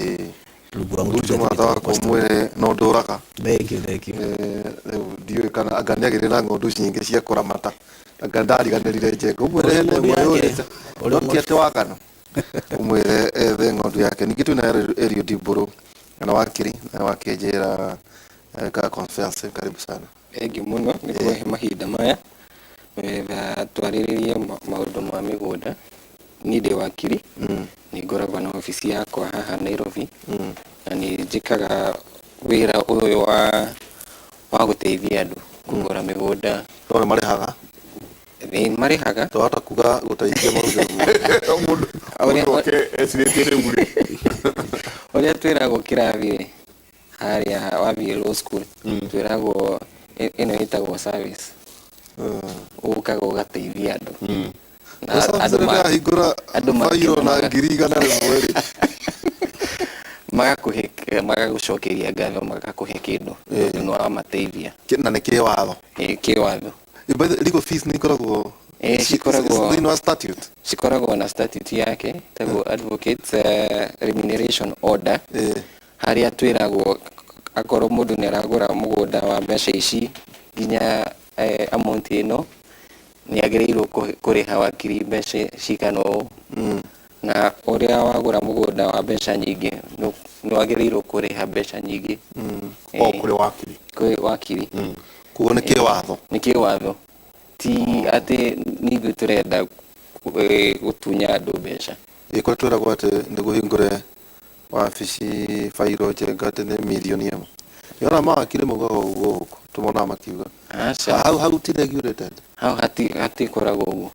Rungu wa mũtungatĩri wakwa mwĩre no ndũraga. Thank you, thank you. Rĩu ndiũĩ kana anga nĩagĩrĩ na ng'ondu nyingĩ cia kũramata. Anga ndariganĩrire njenga. Ũmwĩre hena ĩmwe yũrĩte. No ti atĩ waganu. Ũmwĩre ethe ng'ondu yake. Ningĩ twĩna Eliud Mbũrũ na wakiri na wakĩnjĩra ka conference. Karibu sana. Thengiũ mũno nĩ kũhe mahinda maya nĩgetha twarĩrĩrie maũndũ ma mĩgũnda. Niĩ ndĩ wakiri, nĩ ngoragwo na obici yakwa haha Nairobi, na nĩ njĩkaga wĩra ũyũ wa gũteithia andũ kũgũra mĩgũnda. No nĩ marĩhaga? Nĩ marĩhaga. Twahota kuga gũteithia mauge ũguo. Mũndũ oke ecirĩtie rĩu rĩ. Ũrĩa twĩragwo kĩrathi rĩ, harĩa wathiĩ law school, twĩragwo ĩno ĩtagwo service. Ũkaga ũgateithia andũ. Na Na service andũ nĩ ndahingũra andũ bairo na 100,000 rĩ. Magakũhe, magagũcokeria ngatho, magakũhe kĩndũ tondũ nĩ wamateithia. Na nĩ kĩwatho? Ĩ, kĩwatho. By the legal fees nĩ ikoragwo Ĩ, cikoragwo thĩinĩ wa statute? Cikoragwo na statute yake ĩtagwo Advocates Remuneration Order, harĩa twĩragwo akorwo mũndũ nĩ aragũra mũgũnda wa mbeca ici nginya amount ĩno, nĩ agĩrĩirwo kũrĩha wakiri mbeca cigana ũũ, na ũrĩa wagũra mũgũnda wa mbeca nyingĩ nĩ wagĩrĩirwo kũrĩha mbeca nyingĩ. O kũrĩ wakiri? Kũrĩ wakiri. Koguo nĩ kĩwatho? Nĩ kĩwatho, ti atĩ ningĩ tũrenda gũtunya andũ mbeca. Ĩ, kũrĩa twĩragwo atĩ nĩguo ũhingũre wabici bairo njenga atĩ nĩ 1,000,000. Nĩwona mawakiri maugaga ũguo gũkũ, tũmonaga makiuga. Aca. Hau ti regulated. Hau hatikoragwo ũguo.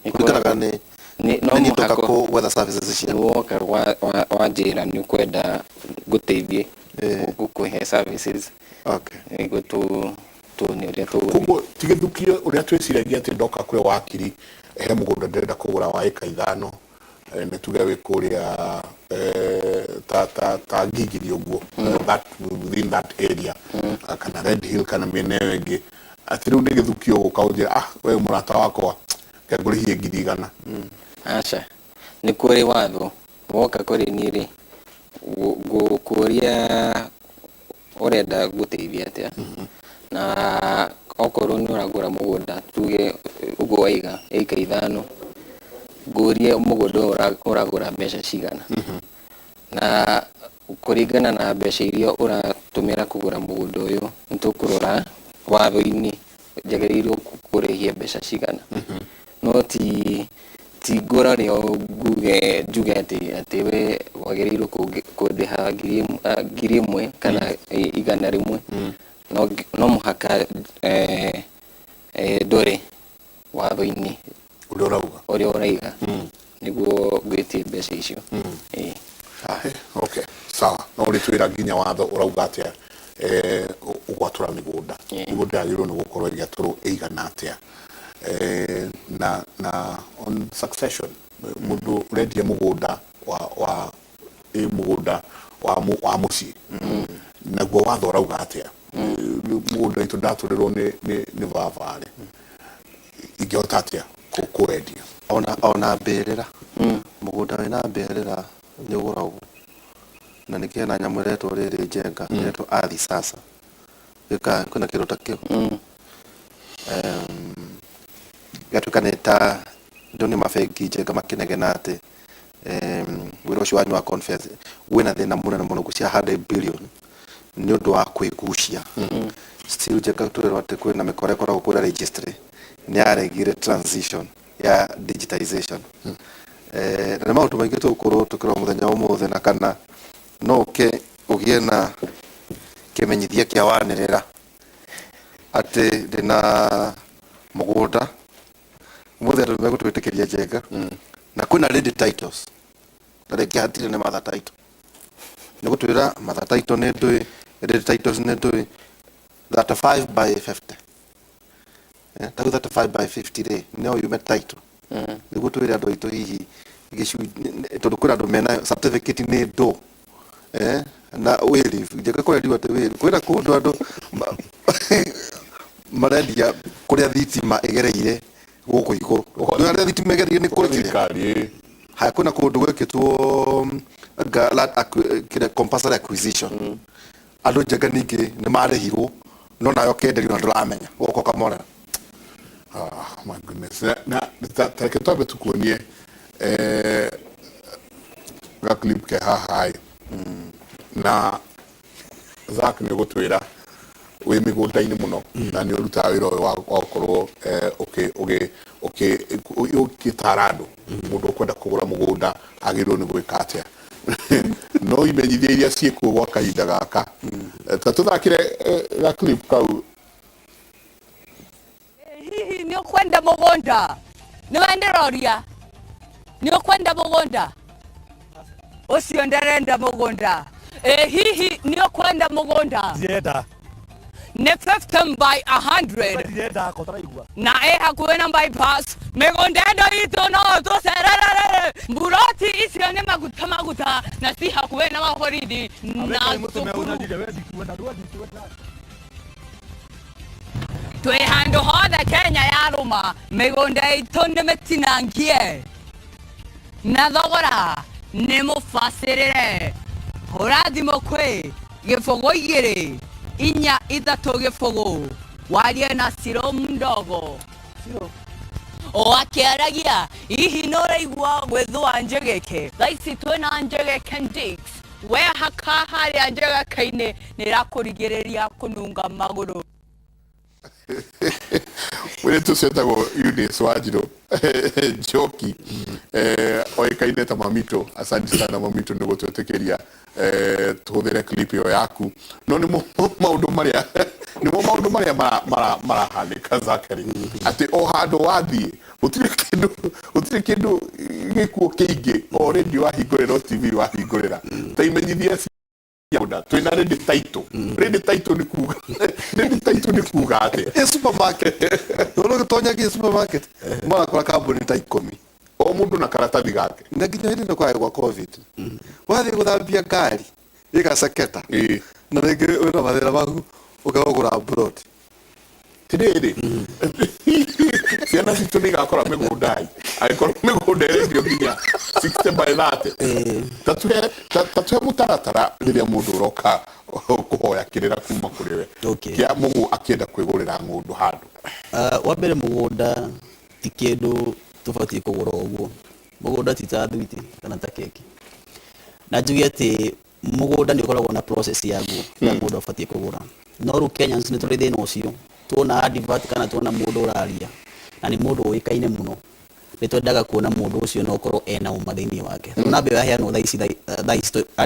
Kũringanaga nĩ No nĩ niĩ ndoka mũhaka gwetha services ciaku. Woka wanjĩra nĩ ũkwenda ngũteithie gũkũhe services. Okay. Nĩguo tuone ũrĩa tũgũthiĩ. Koguo ti gĩthukio ũrĩa twĩciragia atĩ ndoka kwĩ wakiri he mũgũnda ndĩrenda kũgũra wa ĩka 5, nĩ tuge wĩ kũrĩa ta Ngigiri ũguo, that within that area, kana Red Hill kana mĩena ĩyo ĩngĩ, atĩ rĩu nĩ gĩthukio gũka ũnjĩra, we mũrata wakwa, reke ngũrĩhie 100,000. Aca, nĩ kũrĩ watho. Woka kũrĩ niĩ rĩ, ngũkũria ũrenda gũteithia atĩa, na okorwo nĩ ũragũra mũgũnda, tuge ũguo waiga ĩka 5, ngũrie mũgũnda ũyũ ũragũra mbeca cigana, na kũringana na mbeca iria ũratũmĩra kũgũra mũgũnda ũyũ, nĩ tũkũrora watho-inĩ njagĩrĩirwo kũrĩhia mbeca cigana. No ti ngũra rĩo nguge njuge atĩ we wagĩrĩirwo kũndĩha 1,000 kana 100. No mũhaka ndore watho-inĩ ũrĩa ũrauga, ũrĩa ũraiga nĩguo ngwĩtie mbeca icio. Okay, sawa. No ũrĩtwĩra nginya watho ũrauga atĩa, ũgwatũra mĩgũnda. Mĩgũnda yagĩrĩirwo nĩ gũkorwo ĩgĩatũrwo ĩigana atĩa. Na on succession, mũndũ ũrendia mũgũnda wa mũgũnda wa mũciĩ, naguo watho ũrauga atĩa? Mũgũnda witũ ndatũrĩrwo nĩ baba rĩ, ingĩhota atĩa kũwendia? Ona mbĩrĩra, mũgũnda wĩna mbĩrĩra nĩ ũgũragwo, na nĩkĩo hena nyamũ ĩretwo rĩrĩ njenga, ĩretwo ardhi sasa. Gĩka kwĩna kĩndũ ta kĩu. Gĩgatuĩka nĩ ta andũ nĩ mabengi njenga makĩnegena atĩ wĩra ũcio wanyu wa conference wĩna thĩna mũnene mũno gũcia 100 billion nĩ ũndũ wa kwĩgucia. Still njenga tũrerwo atĩ kwĩna mĩkora ĩkoragwo kũrĩa registry nĩ yaregire transition ya digitization. Na nĩ maũndũ maingĩ tũgũkorwo tũkĩrora mũthenya wa ũmũthĩ, na kana no ũke ũgĩe na kĩmenyithia kĩa wanĩrĩra atĩ ndĩna mũgũnda ũmũthĩ andũ nĩmegũtwĩtĩkĩria njenga, na kwĩna lady titles, na rĩngĩ hatirĩ nĩ mother title, nĩ gũtwĩra mother title nĩ ndũĩ, lady titles nĩ ndũĩ, 35 by 50. Ta rĩu 35 by 50 rĩ, no yume title. Nĩguo twĩre andũ aitũ hihi tondũ kwĩna andũ mena certificate nĩ ndũ. Na wĩri, njega kũrendiwa atĩ wĩri. Kwĩna kũndũ andũ marendia kũrĩa thitima ĩgereire gũkũ igũrũ. Nĩ harĩa thitima ĩgereire nĩ kũrĩ Thirikari. Haya, kwĩna kũndũ gwekĩtwo, land kĩrĩa compulsory acquisition. Andũ njenga ningĩ nĩ marĩhirwo, no nayo ũkenderio na ndũramenya, ũgoka ũkamorera. My goodness. Na, ta reke twambe tukuonie, ga clip ke haha ĩ. Na Zack nĩ ũgũtwĩra Wĩ mĩgũnda-inĩ mũno na nĩ ũrutaga wĩra ũyũ wa gũkorwo ũgĩtara andũ. Mũndũ ũkwenda kũgũra mũgũnda agĩrĩirwo nĩ gwĩka atĩa? No imenyithia iria ciĩkuo gwa kahinda gaka, ta tũthakĩre ga clip kau. Hihi nĩ ũkwenda mũgũnda? Nĩ wendĩroria nĩ ũkwenda mũgũnda ũcio? Ndarenda mũgũnda. Ĩ hihi nĩ ũkwenda mũgũnda? Ndirenda. Nĩ 50 by 100. Ndirenda ko taraigua. Na ĩ hakuhĩ na bypass. Mĩgũnda ĩno itũ no tũcererere mburoti icio nĩ maguta maguta na ci hakuhĩ na maborithi na cukuru. Twĩ handũ hothe Kenya yarũma. Mĩgũnda itũ nĩ mĩtinangie na thogora nĩ mũbacĩrĩre. Hũra thimũ kwĩ 0 2 4 3 0 warie na Ciro Mdogo o akĩaragia. Hihi nĩ ũraigua gwĩthũa njegeke? Thaa ici twĩna Njegeke Ndix. We haka harĩa njegeke-inĩ nĩ ĩrakũrigĩrĩria kũnunga magũrũ. Mũirĩtu ũcio etagwo Eunice Wanjirũ Njoki, oĩkaine ta Mamito. Asante sana Mamito nĩ gũtwĩtĩkĩria tũhũthĩre clip ĩyo yaku. No nĩmo maũndũ marĩa nĩmo maũndũ marĩa marahanĩka, Zachary, atĩ o handũ wathiĩ gũtirĩ kĩndũ gĩkuo kĩingĩ. Already wahingũrĩra o TV, wahingũrĩra ta imenyithia cia twĩna ready title. Ready title nĩ kuga, ready title nĩ kuga atĩa? Ĩ supermarket, nĩ ũgĩtonya nginya supermarket marakora kambuni ta 10. O mũndũ na karatathi gake. Na nginya hĩndĩ ĩno kwarĩ gwa COVID, wathiĩ gũthambia ngari ĩgaceketa na rĩngĩ wĩna mathĩna maku ũkagũra broti. Tirĩrĩ, ciana citũ nĩ igakora mĩgũnda angĩkorwo mĩgũnda ĩrendio nginya 60 by 30. Ta tuhe mũtaratara rĩrĩa mũndũ ũroka kũhoya kĩrĩra kuma kũrĩ we kĩa mũgũ akĩenda kwĩgũrĩra ng'ũndũ handũ. Wa mbere, mũgũnda ti kĩndũ tũbatiĩ kũgũra ũguo. Mũgũnda ti ta thwiti kana ta keki. Na njuge atĩ mũgũnda nĩ ũkoragwo na process yaguo ya mũndũ abatiĩ kũgũra. No rĩu Kenyans nĩ tũrĩ thĩna ũcio, tuona advert kana tuona mũndũ ũraria na nĩ mũndũ ũĩkaine mũno, nĩ twendaga kuona mũndũ ũcio no ũkorwo ena ũma thĩinĩ wake. Tondũ namba ĩyo yaheanwo thaa ici, thaa ici